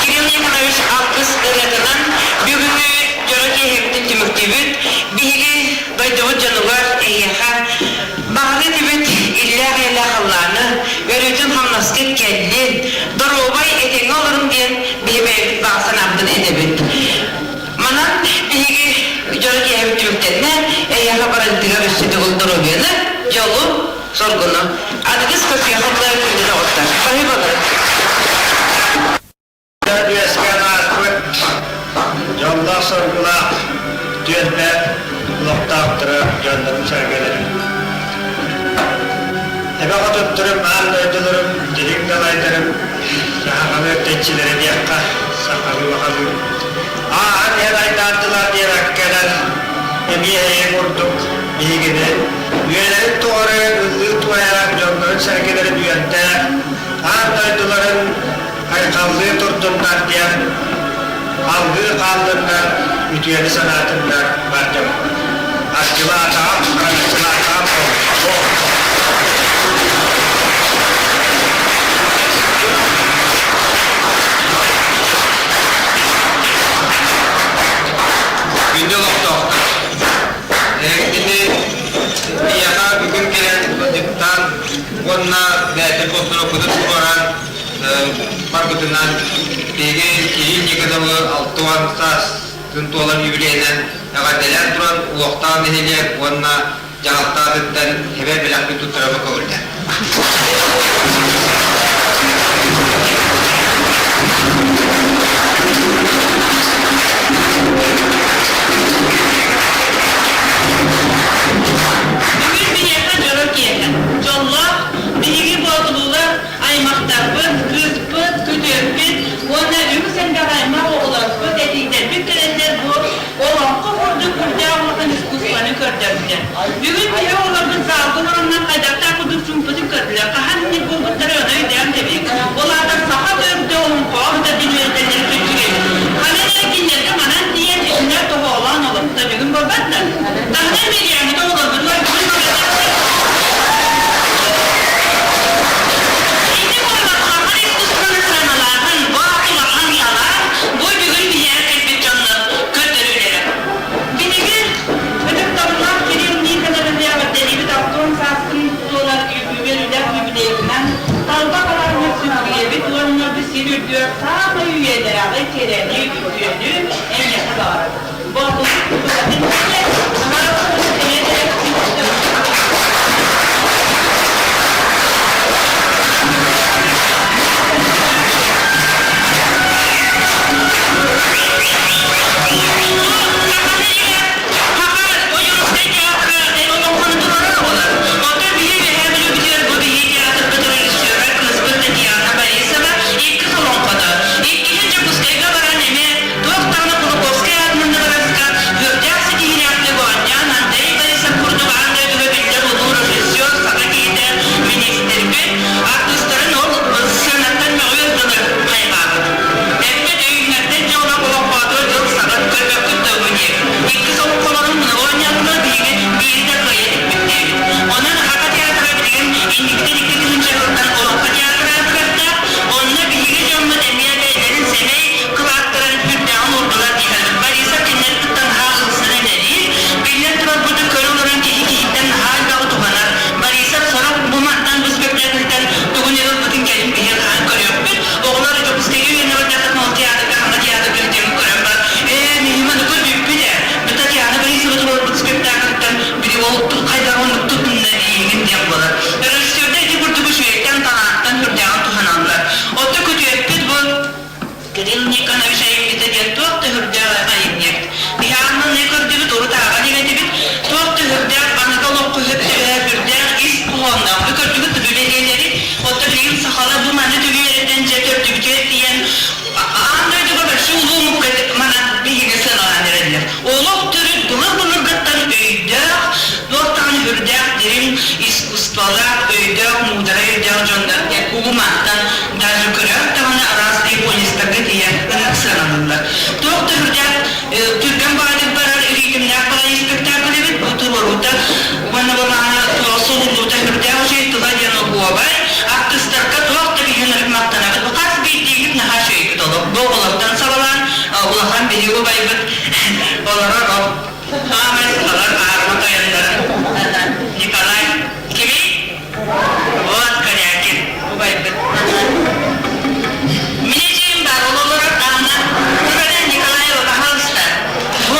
Кирилл Николаевич алгыс ырыатынан бүгүҥҥү дьоро киэһэбитин түмүктүүбүт. Биһиги дойдубут дьонугар эһиэхэ баҕарыы түбүт иллээх-эйэлээх халлааны, өрүүтүн хамнаскыт кэллин, доруобай этэҥҥэ олоруҥ диэн биһи бэйэбит баҕа санаабытын этэбит. Манан биһиги дьоро киэһэбит түмүктэннэ, эһиэхэ барыгытыгар өссө төгүл доруобуйаны, дьолу, соргуну. Аныгыс көрсүөххэ күндү доҕоттор. Баһыыбалары. Үөскээн ааспыт дьоллоох-соргулаах. Түөлбэ олохтоохторо, дьоннорум-сэргэлэрим. Эбэ хотуттарым, аан дойдуларым, дириҥ далайдарым, сахалыы өттөччүлэрэ диэххэ, сахалыы бахалыы. Ааһан иһэн айдаардылар диэбэккэлэр, эмиэ эйэ курдук биһигини үйэлэрин тухары ыллыы-туойа дьоннорун-сэргэлэрин үөрдэ, аан дойдуларын айхаллыы турдуннар диэн алгыы хааллыннар, үтүөнү санаатыннар бар дьоммут. Арчылаатаҕым, араҥаччылаатаҕым ол. Күндү олохтоохтор, эһигини биһиэхэ бүгүн кэлэн ыалдьыттаан уонна бэйэтин боппуруоппутун туруоран барбытынан биһиги Кирилл Никоновы 60 саасын туолар юбилейынан эҕэрдэлээн туран улуохтаах нэһилиэк уонна дьаһалта аатыттан эбэ бэлэхпин туттарарга көҥүллээх. Бүгүн биһиэхэ дьоро киэһэ. Дьоллоох, биһиги боотулуулар аймахтарбыт, кыыспыт, күтүөппүт уонна үгүс элбэх аймах оҕолорбут, эдьиийдэрбит кэлэннэр бу олоҥхо курдук үрдээх улахан искусствоны көрдөрдүлэр. Бүгүн биһи оҕолорбут залга олороннор хайдахтаах курдук чуумпутун көрдүлэр. Хаһан инник буолбуттара ону өйдөөн тэбиик. Ол аата саха төрдө олоҥхоҕо сытар диэн үөрэтэллэр кырдьык эбит. Ханан эрэ кинилэргэ манан тиийэн итиннэр тоһоҕолоон олорто бүгүн буолбат да. Таһынан бириэмэбит оҕолорбутугар бүгүн Ити буоллар улахан искусствоны сыаналааһын, бу улахан талаан, бу бүгүн биһиэхэ кэлбит дьоннор көрдөрүүлэрэ. Биһиги ытыктабыллаах Кирилл Никонович эҕэрдэлиибит алтан сааскын туолар үөрүүлээх юбилейынан талба талааннар сүгүрүйэбит уонна бу сир үрдүгэр саамай үйэлээҕи, кэрэни, үтүөнү эйиэхэ баҕарабыт. Боотулук культуратын киинэ Дьокуускайга баран эмиэ туох даҕаны Кулаковскай аатынан Набараска үрдээх ситиһиилээхтик оонньоон Андрей Борисов курдук аан дойдуга биллэр улуу режиссер, саха киһитэ, министрбит артыыстарын ол сценаттан мөҕүөн дылы хайҕаабыт. Эппит өйүҥҥэттэн дьоллоох олоххооту дьыл саҕын көрбөккүт да үгүнүөх. Иккис олоҥхолорун муну оонньоотулар биһиги биири да кыайа иликпит диэбит. Онон Саха театра билигин инникитин 2000 сылтан Олоҥхо театра аатырыахтаах. Онно биһиги дьоммут эмиэ бэйэлэрин сэмэй кылааттарын үрдээҕин уурдулар диэхэллэр. Борисов кинилэри кытта наһаа ылсан үлэлиир. Биллэн турар, бу да көрө олорон киһи киһиттэн наһаа элбэҕи туһанар. Борисов сорох бу мантан бу спектакльтан тугун эрэ ылбытын кэлин биһиги хаһан көрүөхпүт. Оҕолор Дьокуускайга үөрэнэ бардаххытына ол театрга хаҥа театрга илдьэн көрөн бар. Ээ, миһим аны көрбүппүт ээ. Бу Татьяна Борисова туруорбут спектакльтан били ол хайдах оннук тутунна диигин диэн буолар. Режиссердар ити курдук үчүгэйтэн, талаантан сүрдээҕин туһаналлар. Оттон күтүөппүт бу Кирилл Никонович айымньыта диэн туох да сүрдээх айымньы. Биһи аанныы көрдүбүт, урут ааҕан иһэтибит, туох да сүрдээх аныгы олоххо сөп түбэһэр сүрдээх ис хоһоонноох. Бу көрдүгүт бүлэһиэлэри, оттон билигин сахалар бу маны түбүөрэтэн дьэ төрдүбүтүгэр тиийэн аан дойдуга большой улуу омукка манан биһиги сыаналаан эрэллэр. Олох төрүт былыр-былыргыттан өйдөөх, туох даҕаны үрдээх дириҥ искусстволаах, өйдөөх, муударай өйдөөх дьоннор диэн улумантан даже көрөөт даҕаны араас японецтарга тиийэн ынах сыаналыыллар. Туох да үрдээх түргэн баҕайытык барар ритмнээх баҕайы спектакль эбит, бу туруоруута уонна былаана сулуллуута үрдээх үчүгэй тыла диэн оһуобай, артыыстарга туох да биһиги махтанабыт. Бу хас биирдиигит наһаа үчүгэйбит олох. Бу оҕолортон саҕалаан улахан биһиги убайбыт олорор ол саамай сахалар аарыма тойонноро Николай кимий? Вот Корякин убайбыт. Мин эдьиийим баар ол олорор Анна Турарен Николаева пожалуйста. Бу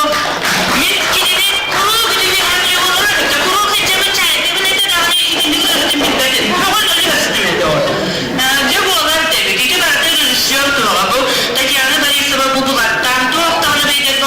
мин кинини куруук үтүмүһэн олорор куруук сылдьабын чаайдыбын этэ даҕаны итинник ыһытын билбэтим. Тоҕо Дьэ буолар дэбит. Ити барыта режиссер туһаҕа. Бу Татьяна Борисова бу булаттаан туох даҕаны бэйдэргэ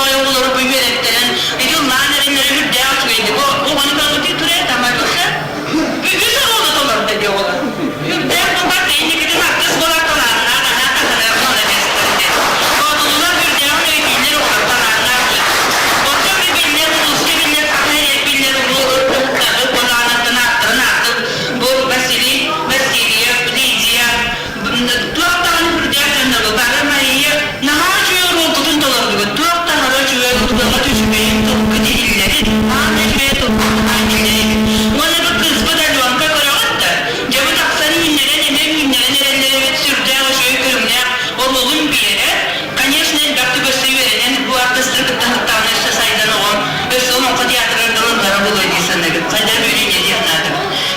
Хайдах үөрүүнэ диэх наада.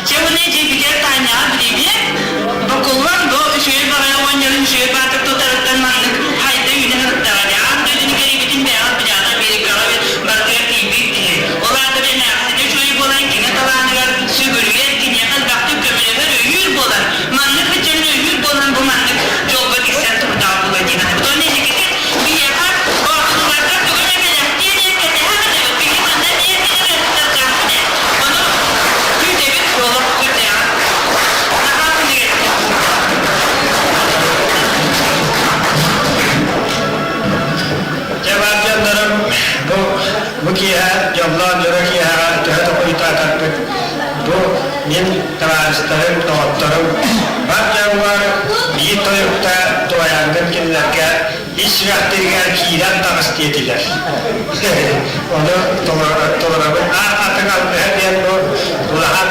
Чэ, уонна дьиэбитигэр Таняҕа привет! Бокуллан бу үчүгэй баҕайы оҕонньорун үчүгэй баатыр тутарыттан маннык хайда үүнэн ырыттаҕа дии. Аан дойдуну кэрийбитин бэйэҕит билэҕит Америкаҕа барытыгар тиийбит киһи. Ол аата эмээхсинэ үчүгэй буолан кини талааныгар сүгүрүйэр, киниэхэ элбэхтик көмөлөһөр, өйүүр буолан, маннык сылдьарын өйүүр буолан бу маннык дьолго тиксэн турдаҕа буолуо дии саныыбыт. Уонна эһигитин биһиэхэ боотулларга тугу эмэ бэлэхтиэ диэн кэтэһэ сатыыбыт. Биһиги манна эмиэ кэлэр сылдьаахпыт ээ. Ону күүтэбит, олох күүтэҕит. Наһаа күнүгэр. Дьэ бар дьоннорум, бу бу киэһэ дьоллоох дьоро киэһэҕэ төһө да хойутаатарбыт, бу мин табаарыстарым, доҕотторум бар дьоҥҥор биир тойукта туойаҥҥын кинилэргэ ис сүрэхтэригэр киирэн таҕыс диэтилэр. Ону толоробун. Аат атын алгыһа диэн бу улахан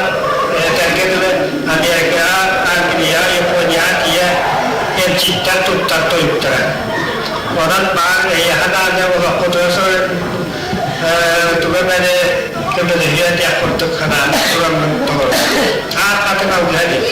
этэргэ дылы Америкаҕа, Англияҕа, Японияҕа тиийэ эмчиттэр туттар тойуктара. Онон баар эйиэхэ даҕаны олоххутугар тугу эмэни көмөлөһүө диэх курдук санаан тураммын толордум. Аат атын алгыһа диэн.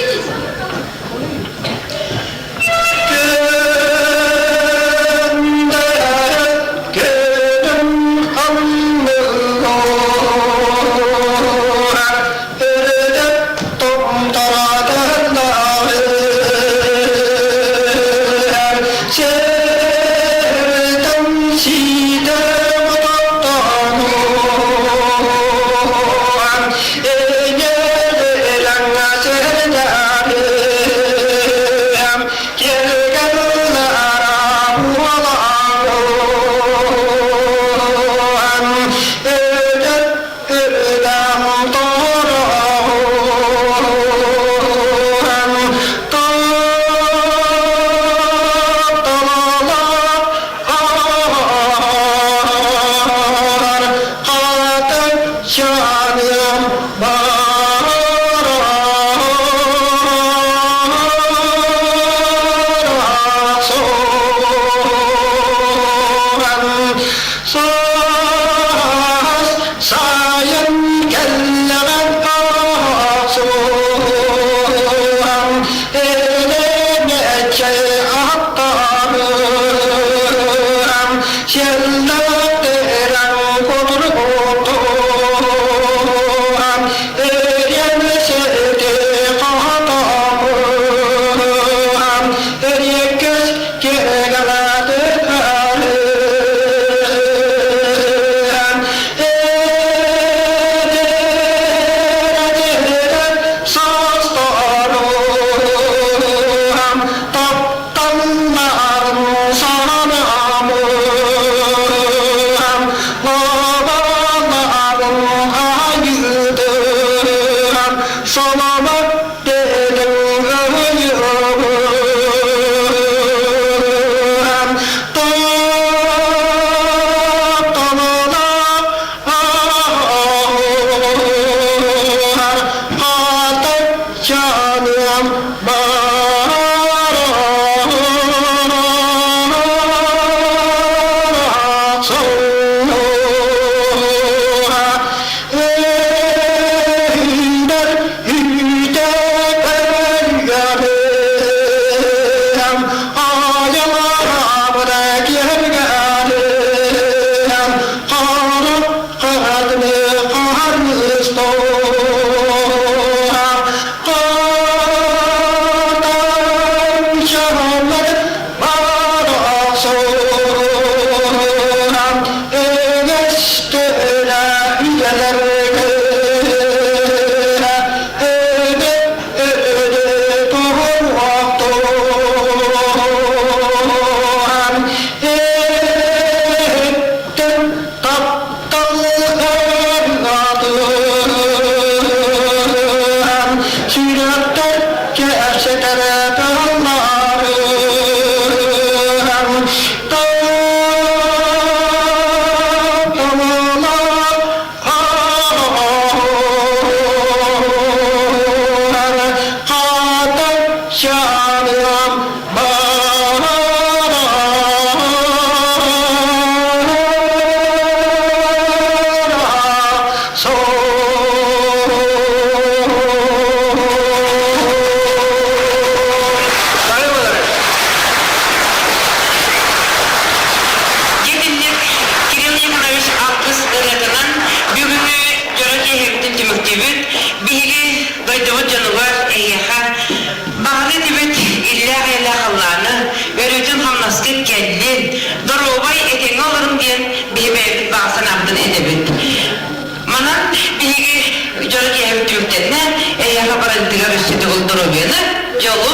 Дьоро киэһэбит түмүктэннэ, эһиэхэ барыгытыгар өссө төгүл доруобуйаны, дьолу,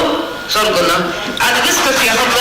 соргуну. Аныгыс көрсүөххэ.